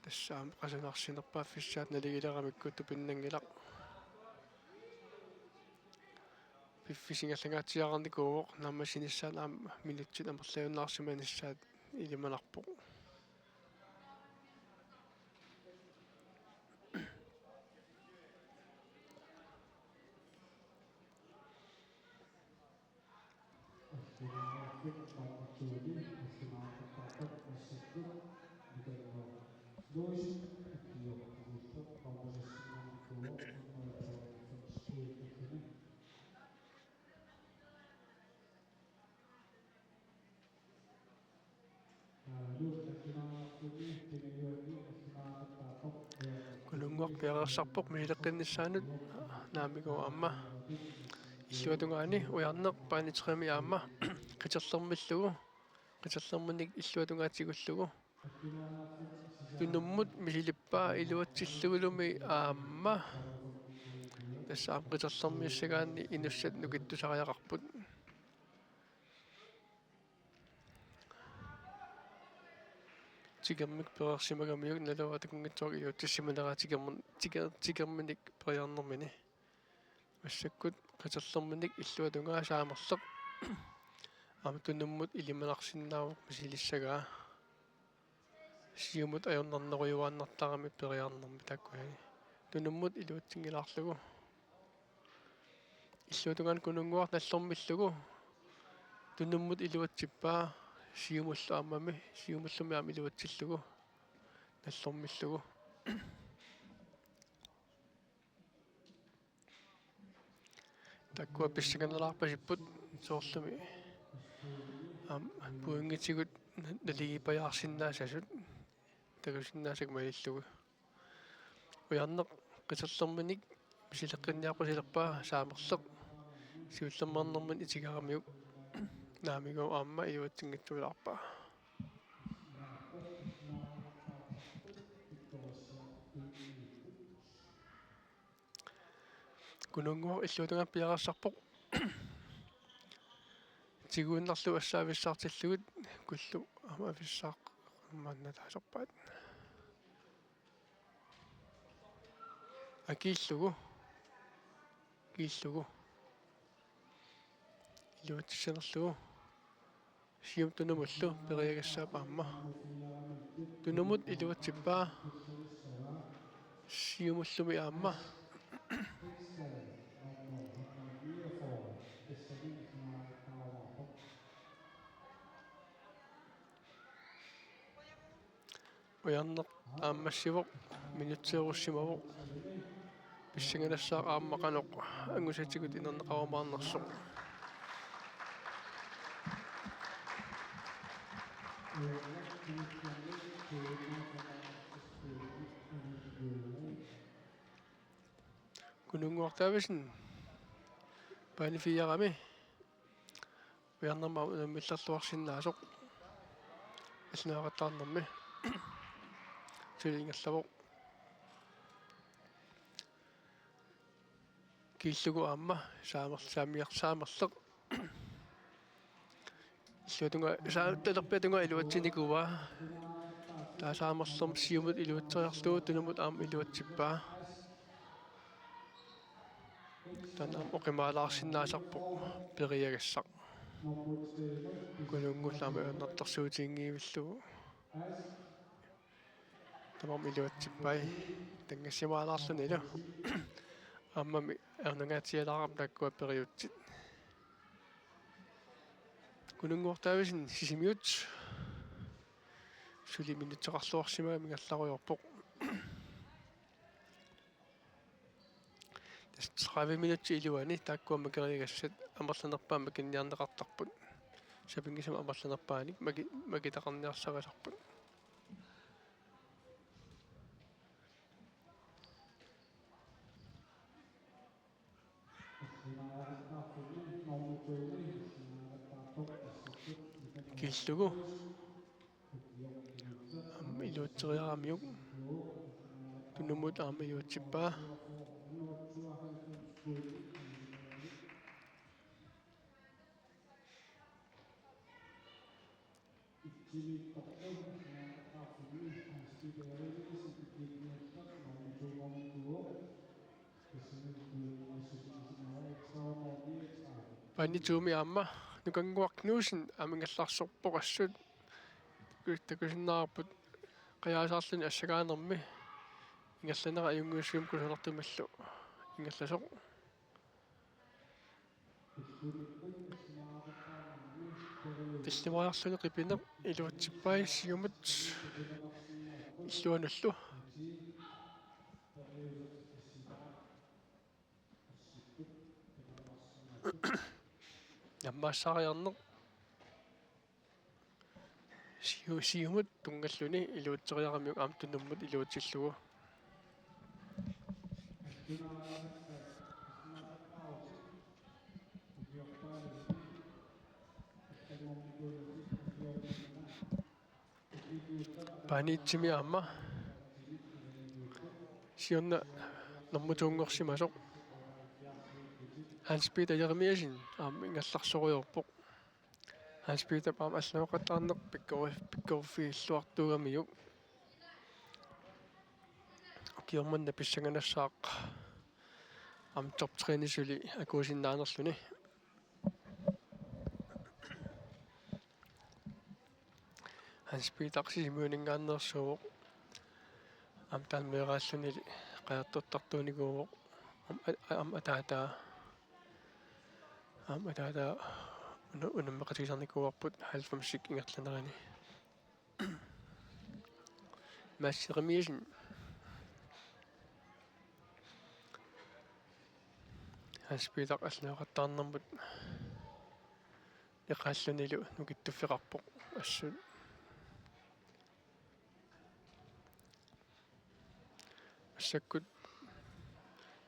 Tassa aamma qasunarsinerpaaffissaat naligileramikku tupinnanngilaq. Piffissap ingerlangaatsiarnikuuvoq, naammassinissaat aamma minutsit amerliarsimanissaat ilimanarpoq. Kununnguaq piareersarpoq misileqqinnissaanut, naamigooq aamma. Illuatungaani Ujarneq banetremi aamma qiterlermillugu, qiterlerminik illuatungaatigullugu. Tunummut misilippaa iluatsillugulumi aamma. Tassa aamma qiterlermissagaanni inussat nukittusariaqarput. Tigermik pereersimagamiuk naluara takunngitsoorpoq iluatsissimanera tigerm-, tiger-, tigerminik periarnermini. Massakkut qiterlerminik illuatungaa Saamerleq. Aamma tunummut ilimanarsinnaavoq misilissagaa. Siumut ajornarnerujuaannartarami periarnermi taakkua. Tunummut iluatsinngilaarlugu. Illuatungaani Kununnguaq nallormillugu. Tunummut iluatsippaa siumullu aammami, siumullumi aamma iluatsillugu. Nallormillugu. Taakkua pissanganalaarpasipput soorlumi. Aamma pointitsigut naligiippajaarsinnaassasut takusinnaasakka malillugu. Ujarneq qiterlerminik misileqqinniarpasilerpaa Saamerleq siullermeernermini itigaramiuk naamigooq aamma iluatsinngitsuulaarpaa. Kununnguaq illuatungaani piareersarpoq. Tiguinnarlugu assaavissaartillugit Kullu aamma avissaaq maannataasorpaat. Akiillugu. Kiillugu. Iluatsissanerlugu. Siumut tunumullu periagassaap aamma. Tunummut iluatsippaa. Siumullumi aamma. Ujarneq aammassivoq, minutseerussimavoq. Pissanganassaaq aamma qanoq angusatigut inerneqarumaarnersoq. Kununnguaq Davidsen, bane fire-mi. Ujarnermut unammillerluarsinnaasoq. Allunaaqattaarnermi. Suli ingerlavoq. Kiillugu aamma Saamer-, Saamiar-, Saamerleq. Illuatungaa, saa-, talerpiatungaa iluatsinikuuaa. Taasaamerlermi siumut iluatseriarlugu tunummut aamma iluatsippaa. Taanna aamma oqimaalaarsinnaasarpoq periagassaq. Kununnguullu aamma ajornartorsiutiginngivillugu. Tamarmik iluatsippai. Tanngassimaalaarlunilu. Aammami ajornangaatsialaarami taakkua periutsit. Kununnguaq Davidsen Sisimiut. Suli minutseqarluarsimagami ingerlarujoorpoq. Tassa tredive minutsit iluanni taakkua makeriagassat amerlanerpaat makinniarneqartarput. Sapinngisamik amerlanerpaanik maki-, makitaqarniarsarisarput. Kiillugu. Aamma iluatseriaramiuk. Tunummut aamma iluatsippaa. Paani tuumi aamma Nukannguaq Knudsen aamma ingerlarsorpoq assut. Taku-, takusinnaavarput qajaasaarluni assakaanermi ingerlanera ajunngitsumik kusanartumillu ingerlasoq. Tallimariarluni qipineq iluatsippai siumut illuanullu. Nammaassariarneq. Siu-, siumut tunngalluni iluatseriaramiuk aamma tunummut iluatsillugu. Paani itsimi aamma siorna nummer to-nngorsimasoq Hans Peter Jeremiassen aamma ingerlarsorujoorpoq. Hans Peter aamma allaaneqattaarneq pikkori-, pikkoriffiilluartuugamiuk. Ukioq manna pissanganassaaq aamma top tre-ni suli akuusinnaanerluni. Hans Peter Sisimiuninngaanneersuuvoq. Aamma taanna meeraallunili qajartortartuunikuuvoq. Aamma a-, aamma ataataa. Aamma ataataa una-, unammeqatigisarnikuuarput halvfemsik ingerlanerini. Mads Jeremiassen. Hans Peter allaaneqattaarnermut neqaallunilu nukittuffeqarpoq assut. Massakkut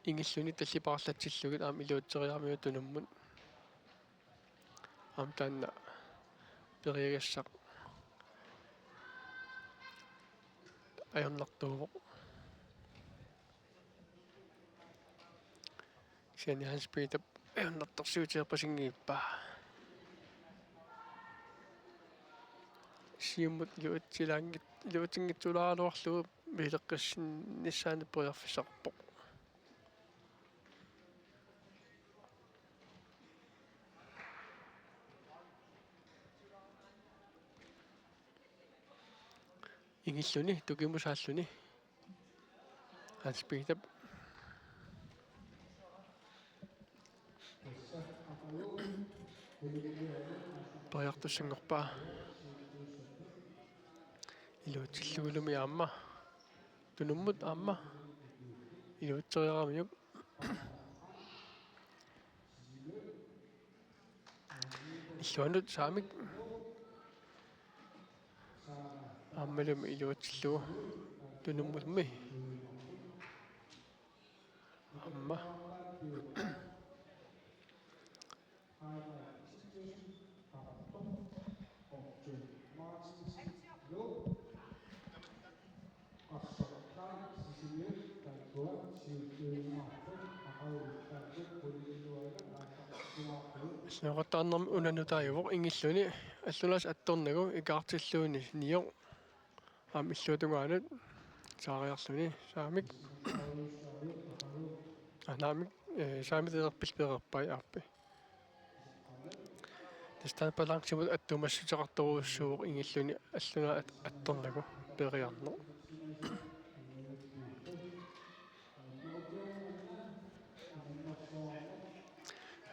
ingilluni tallipaarlatsillugit aamma iluatseriaramiuk tunummut. Aamma taanna periagassaq ajornartuuvoq. Kisianni Hans Peter ajornartorsiutigerpasinngilaa. Siumut iluatsilaanngit-, iluatsinngitsulaaraluarlugu misileqqissinnissaanut periarfissaqarpoq. Ingilluni tukimusaalluni. Hans Peter. Periartussanngorpaa. Iluatsillugulumi aamma. Tunummut aamma. Iluatseriaramiuk. Illuanut Saamik. Aammalumi iluatsillugu. Tunummulumi. Aamma. Allaaneqattaarnermi una nutaajuvoq ingilluni. Allulaas attornagu ikaartilluunniit nioq. Aamma illuatungaanut saariarluni saamik. Aa, naamik, eh, saamik talerpillit pereerpai aappi. Tassa taanna balancemut attuumassuteqartorujussuuvoq, ingilluni alluna at-, attornagu peeriarneq.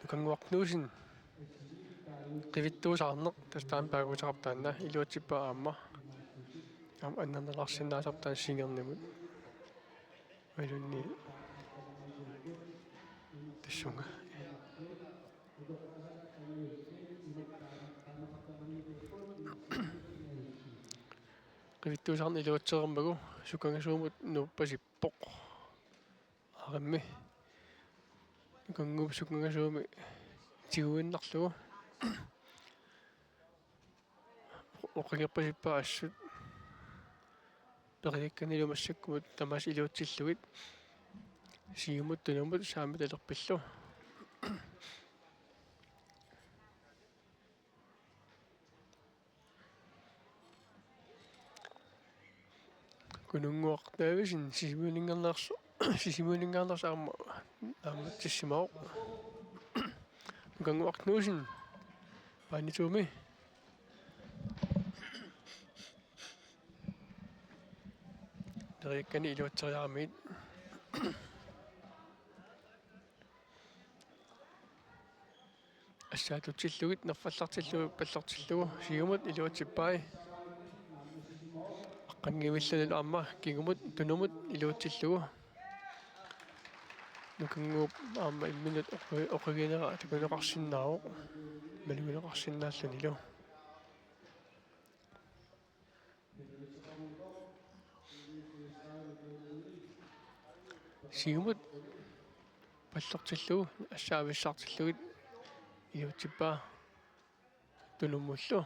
Nukannguaq Knudsen qivittuusaarneq, tassa taanna paaguuteqarpoq taanna, iluatsippaa aamma. Aamma annernalaarsinnaasarpoq taanna singernimut. Imaluunniit tassunga. Qivittuusaarneq iluatsereermagu sukangasuumut nuuppasippoq. Aarimmi. Nukannguup sukangasuumi tiguinnarlugu. Oqagerpasippaa assut. Periakkanilu massakkumut tamaasa iluatsillugit. Siumut tunumut saamik talerpillu. Kununnguaq Davidsen Sisimiuninngaanneersoq, Sisimiuninngaanneersoq aamma naammattissimavoq. Nukannguaq Knudsen paanituumi. Periakkani iluatseriaramiit. Assaatutsillugu, nerfallartillugu, pallortillugu, siumut iluatsippai. Aqqanngivillunilu aamma kingumut, tunumut iluatsillugu. Nukannguup aamma imminut oqi-, oqiginera takuneqarsinnaavoq. Malugineqarsinnaallunilu. Siumut pallortillugu, assaavissartillugit iluatsippaa tunumullu.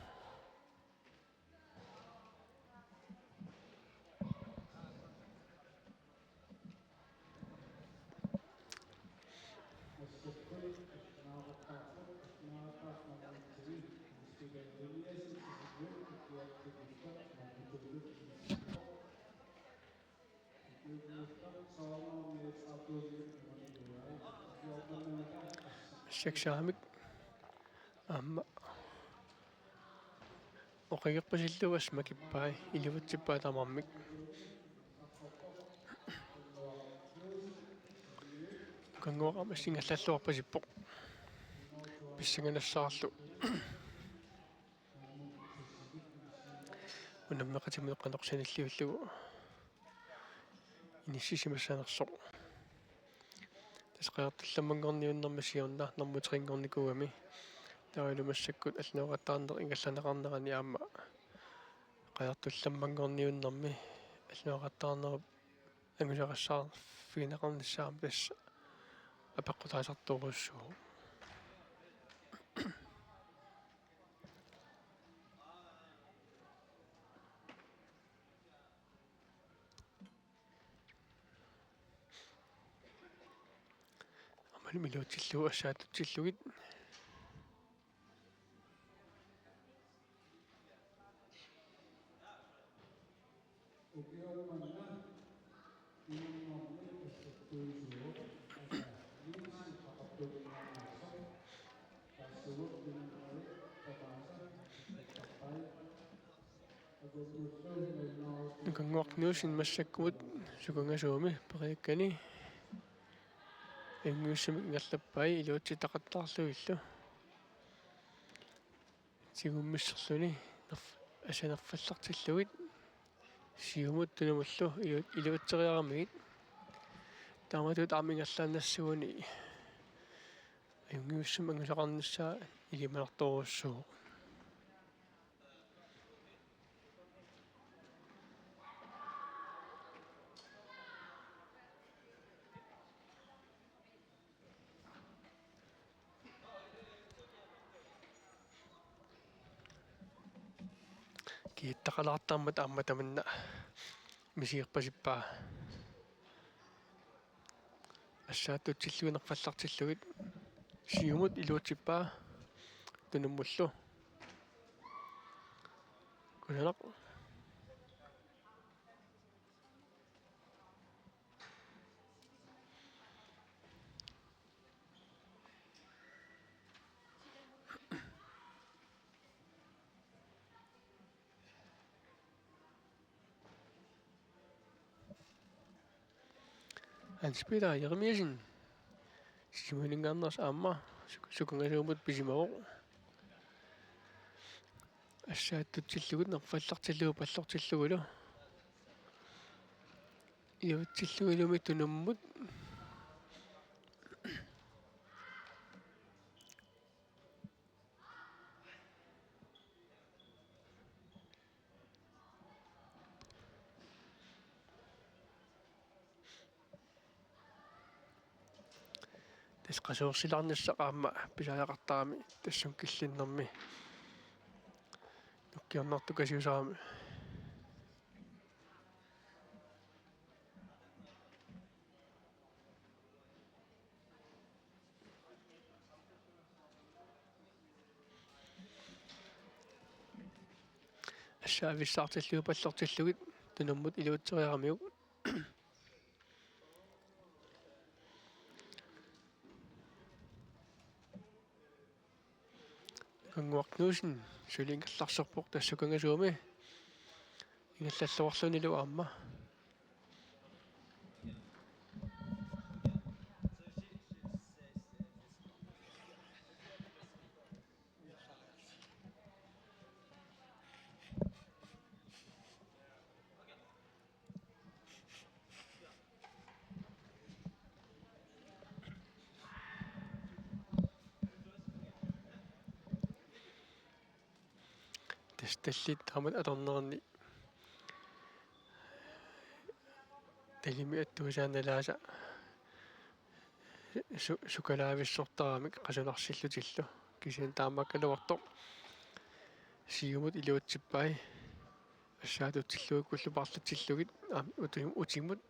Seksaamik aamma oqigerpasillugu assut makippai, iluatsippaa tamarmik. Nukannguaq aamma ingerlalluarpasippoq. Pissanganassaarlu. Unammeqatimut qanoq sanilliullugu inissisimassanersoq. Tassa qajartullammanngorniunnermi siorna nummer tre-nngornikuugami. Taavalu massakkut allunaqattaarneq ingerlanneqarnerani aamma qajartullammanngorniunnermi allunaqattaarnerup angusaqassaarfigineqarnissaa aamma tassa apeqqutaasartorujussuuvoq. Aammalu iluatsillugu assaatutillugit. Nukannguaq Knudsen massakkumut sukangasuumi periakkani ajunngivissumik ingerlappai iluatsitaqattaarlugillu. Tigummisserluni nerf-, assanerfallartillugit siumut tunumullu ilu-, iluatseriaramigit. Taamatut aamma ingerlaannassaguni ajunngivissumik angusaqarnissaa ilimanartorujussuuvoq. Kiattaqalaartarmat aamma tamanna misigerpasippaa. Assaatutillugit nerfallartillugit siumut iluatsippaa tunumullu. Kusanaq. Hans Peter Jeremiassen. Siumut iluaninngaanneersoq aamma suk-, sukangasuumut pisimavoq. Assaattutsillugu nerfallartillugu pallortillugulu. Iluatsillugu ilumut tunummut. Tassa qasuersilaarnissaq aamma pisariaqartarami tassunga killinnermi nukkiornartukasiusarami. Assaavissaartillugit pallortillugit tunummut iluatseriaramiuk. Nukannguaq Knudsen suli ingerlarserpoq tassa sukangasuumi. Ingerlalluarlunilu aamma. Tassa tallit taamatut atorneranni talimi attuusaa nalaasa su-, sukalaavissortaramik qasunarsillutillu. Kisianni taamaakkaluartoq siumut iluatsippai. Assaattutillugukkullu paarlatsillugit aamma uti-, utimut.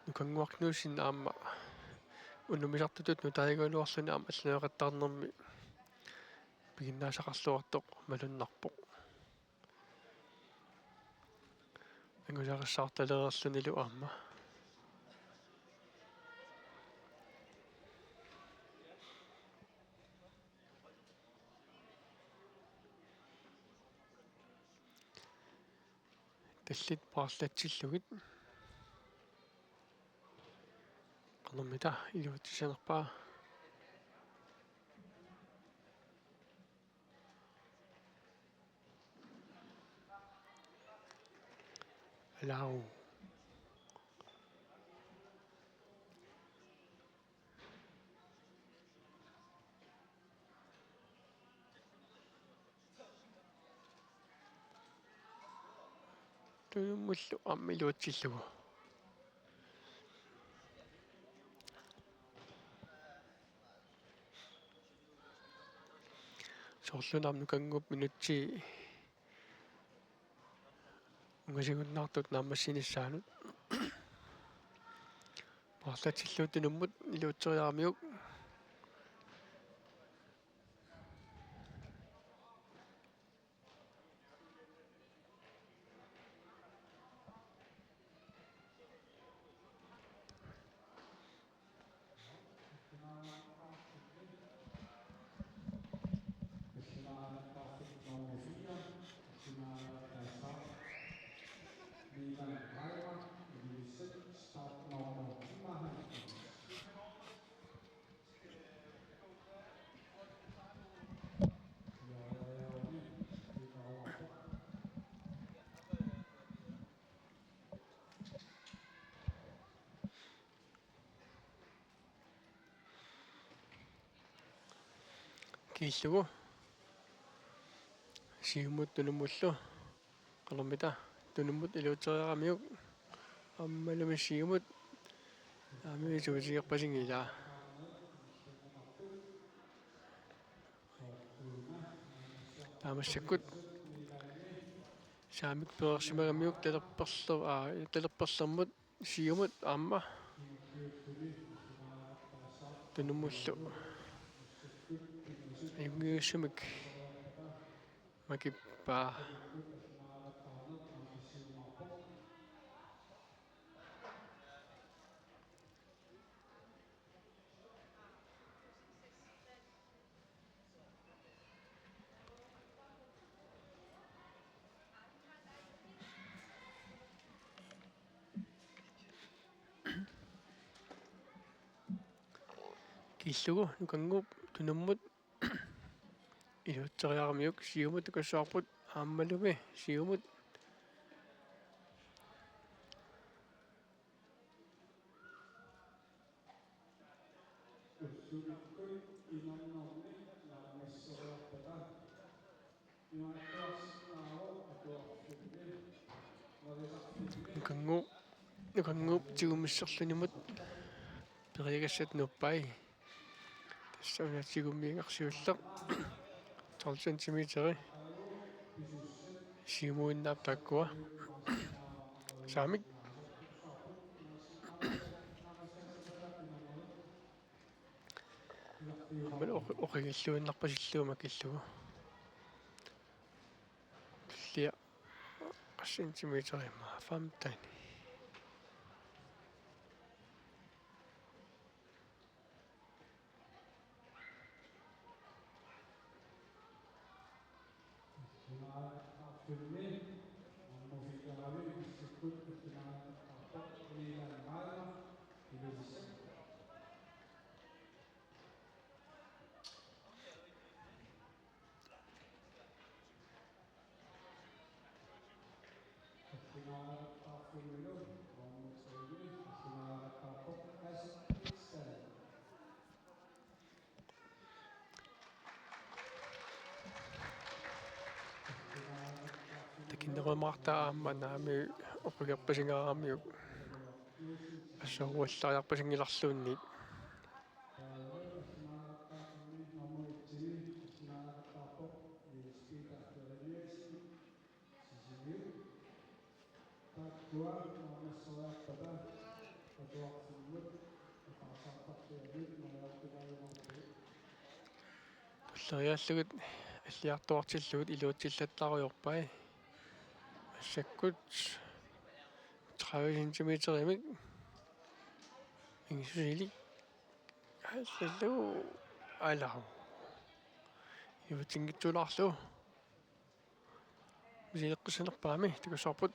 Nukannguaq Knudsen aamma unammisartutut nutaagaluarluni aamma allaaneqattaarnermi piginnaasaqarluartoq malunnarpoq. Angusarissaartalereerlunilu aamma. Tallit paarlatsillugit. Qanormita iluatsissinerpaa. Alau. Tunummullu aamma iluatsillugu. Soorlu aamma Nukannguup minutsit ungasigunnaartut naammassinissaanut. Paarlatsillugu tunummut iluatseriaramiuk. Kiillugu. Siumut tunummullu. Qanormita tunummut iluatseriaramiuk. Aammalumi siumut. Aamma isuusiorpasinngilaa. Taamaassakkut saamik pereersimagamiuk talerperler-, aa, talerperlermut siumut aamma tunummullu. Ajunngitsumik makippaa. Illugu Nukannguup tunummut iluatseriaramiuk, siumut takussavarput aammalumi siumut. Nukannguup, Nukannguup tigummisserlunimut periagassat nuuppai. Tassa una tigummiinngaarsiulleq tolv centimeteri. Siumuinnaavoq taakkua. Saamik. Aammalu oqi-, oqigilluinnarpasillugu makillugu. Tullia centimeteri immaqa femten. Takinnerumaartaa aamma naamik oqagerpasingaaramiuk assorujussuaq allariarpasinngilarluunniit. Tulleriiaallugit alliartuartillugit iluatsillattaarujorpai. Massakkut tredive centimeterimik. Ingissusilik. Allallu. Alau. Iluatsinngitsulaarlugu. Misileqqissanerpaami takussavarput.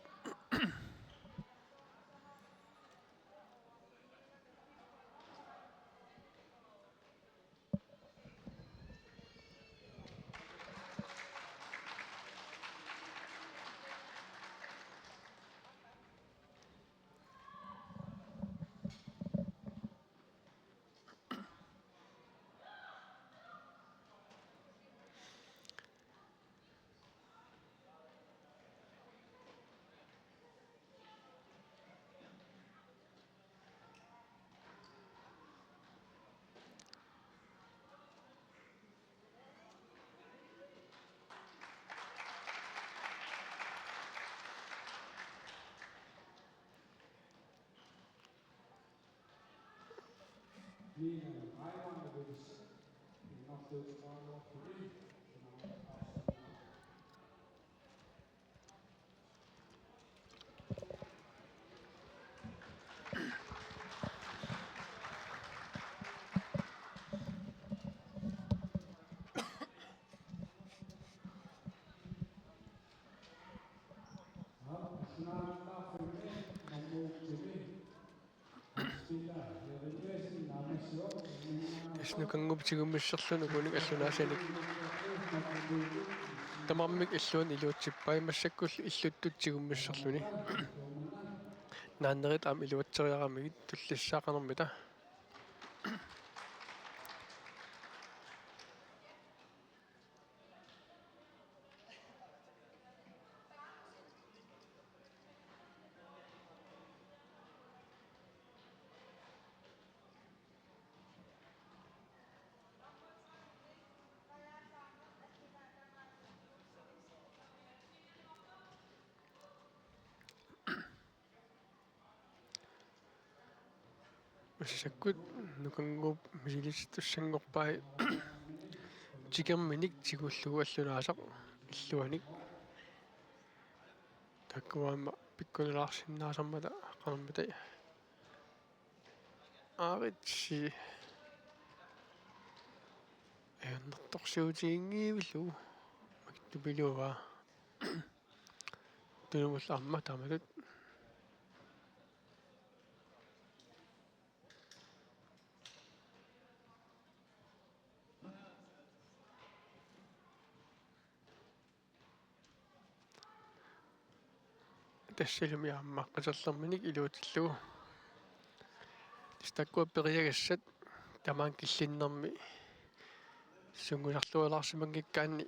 Nukannguup tigummisserluni ukunik allunaasanik tamarmik illuanni iluatsippai, massakkullu illuttut tigummisserluni. Naannerit aamma iluatseriaramigit tullissaaqanermita. Massakkut Nukannguup misilissittussanngorpai tikerminik tigullugu allunaasaq illuanik. Taakku aamma pikkunalaarsinnaasarmata qanormita. Aaritsi. Ajornartorsiutiginngivillugu. Makitupiluaa. Tunumullu aamma taamatut. Assalumi aamma qiterlerminik iluatsillugu. Tassa taakkua periagassat tamaanga killinnermi sungiusarlualaarsimanngikkaanni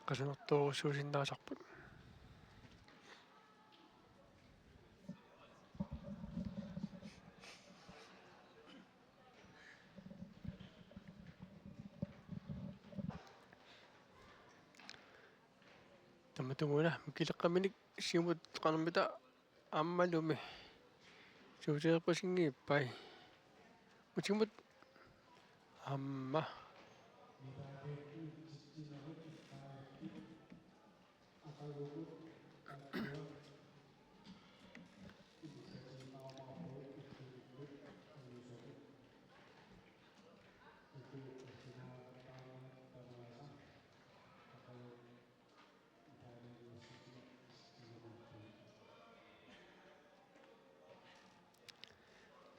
qasunertoorujussuusinnaasarput. Tamatumuuna mikileqqaminik siumut qanermita aammalumi suuteerpasinngippai. Utimut aamma.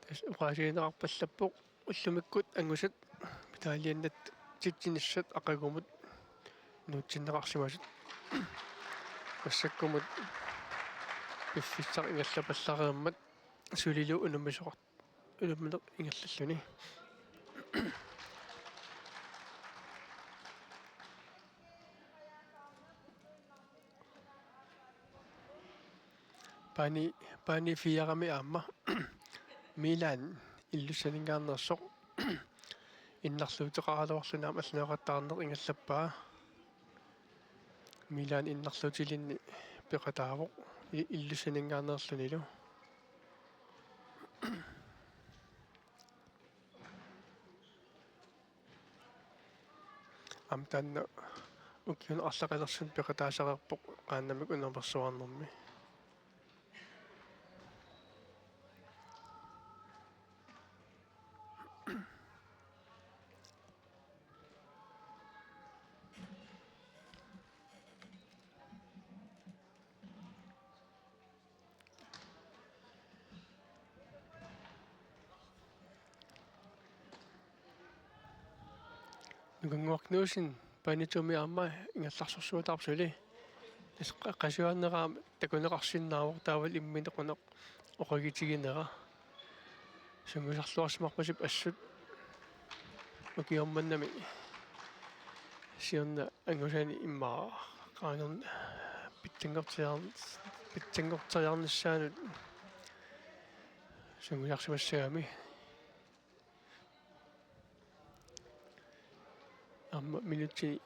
Tassa oqaasiineqarpallappoq ullumikkut angusat medaljinnatsitsinnissat aqagumut nuutsinneqarsimasut. Massakkumut piffissaq ingerlapallareermat sulilu unammisoqar-, unammineq ingerlalluni. Paani, paani fire-mi aamma Milan Ilulissaninngaanneersoq innarluuteqaraluarluni aamma allanngortaarneq ingerlappaa. Milan innarluutilinni peqataavoq I-, Ilulissaninngaanneerlunilu. Aamma taanna ukiuni arlaqalersuni peqataasareerpoq qaannamik unammersuarnermi. Nukannguaq Knudsen paani to-mi aamma ingerlarsorsuataarpoq suli. Tassa qa-, qasuaannera takuneqarsinnaavoq taavalu imminut quneq oqigitiginera. Sungiusarluarsimarpasippoq assut. Ukioq manna siorna angusani immaqa qaangerneq pitsanngortiar-, pitsanngorteriarnissaanut sungiusarsimassagami. Aamma minutsit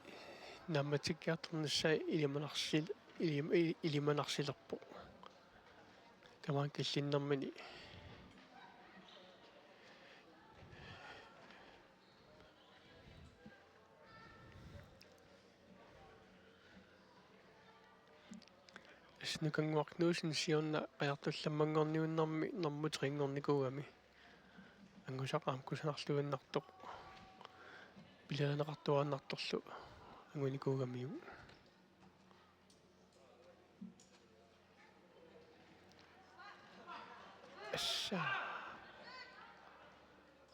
naammatsikkiartornissaat ilimanarsil-, ilim-, i-, ilimanarsilerpoq. Tamaanga killinnermini. Tassa Nukannguaq Knudsen siorna qajartorlammanngorniunnermi normu tre-nngornikuugami. Angusaq aamma kusanarluinnartoq pilerineqartuaannartorlu angunikuugamiuk. Assa.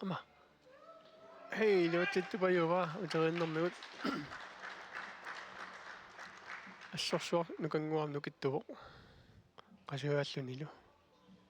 Aamma. Hej, iluatsittupajuva uteriinnermigut. Assorsuaq Nukannguaq nukittuvoq. Qasujaallunilu.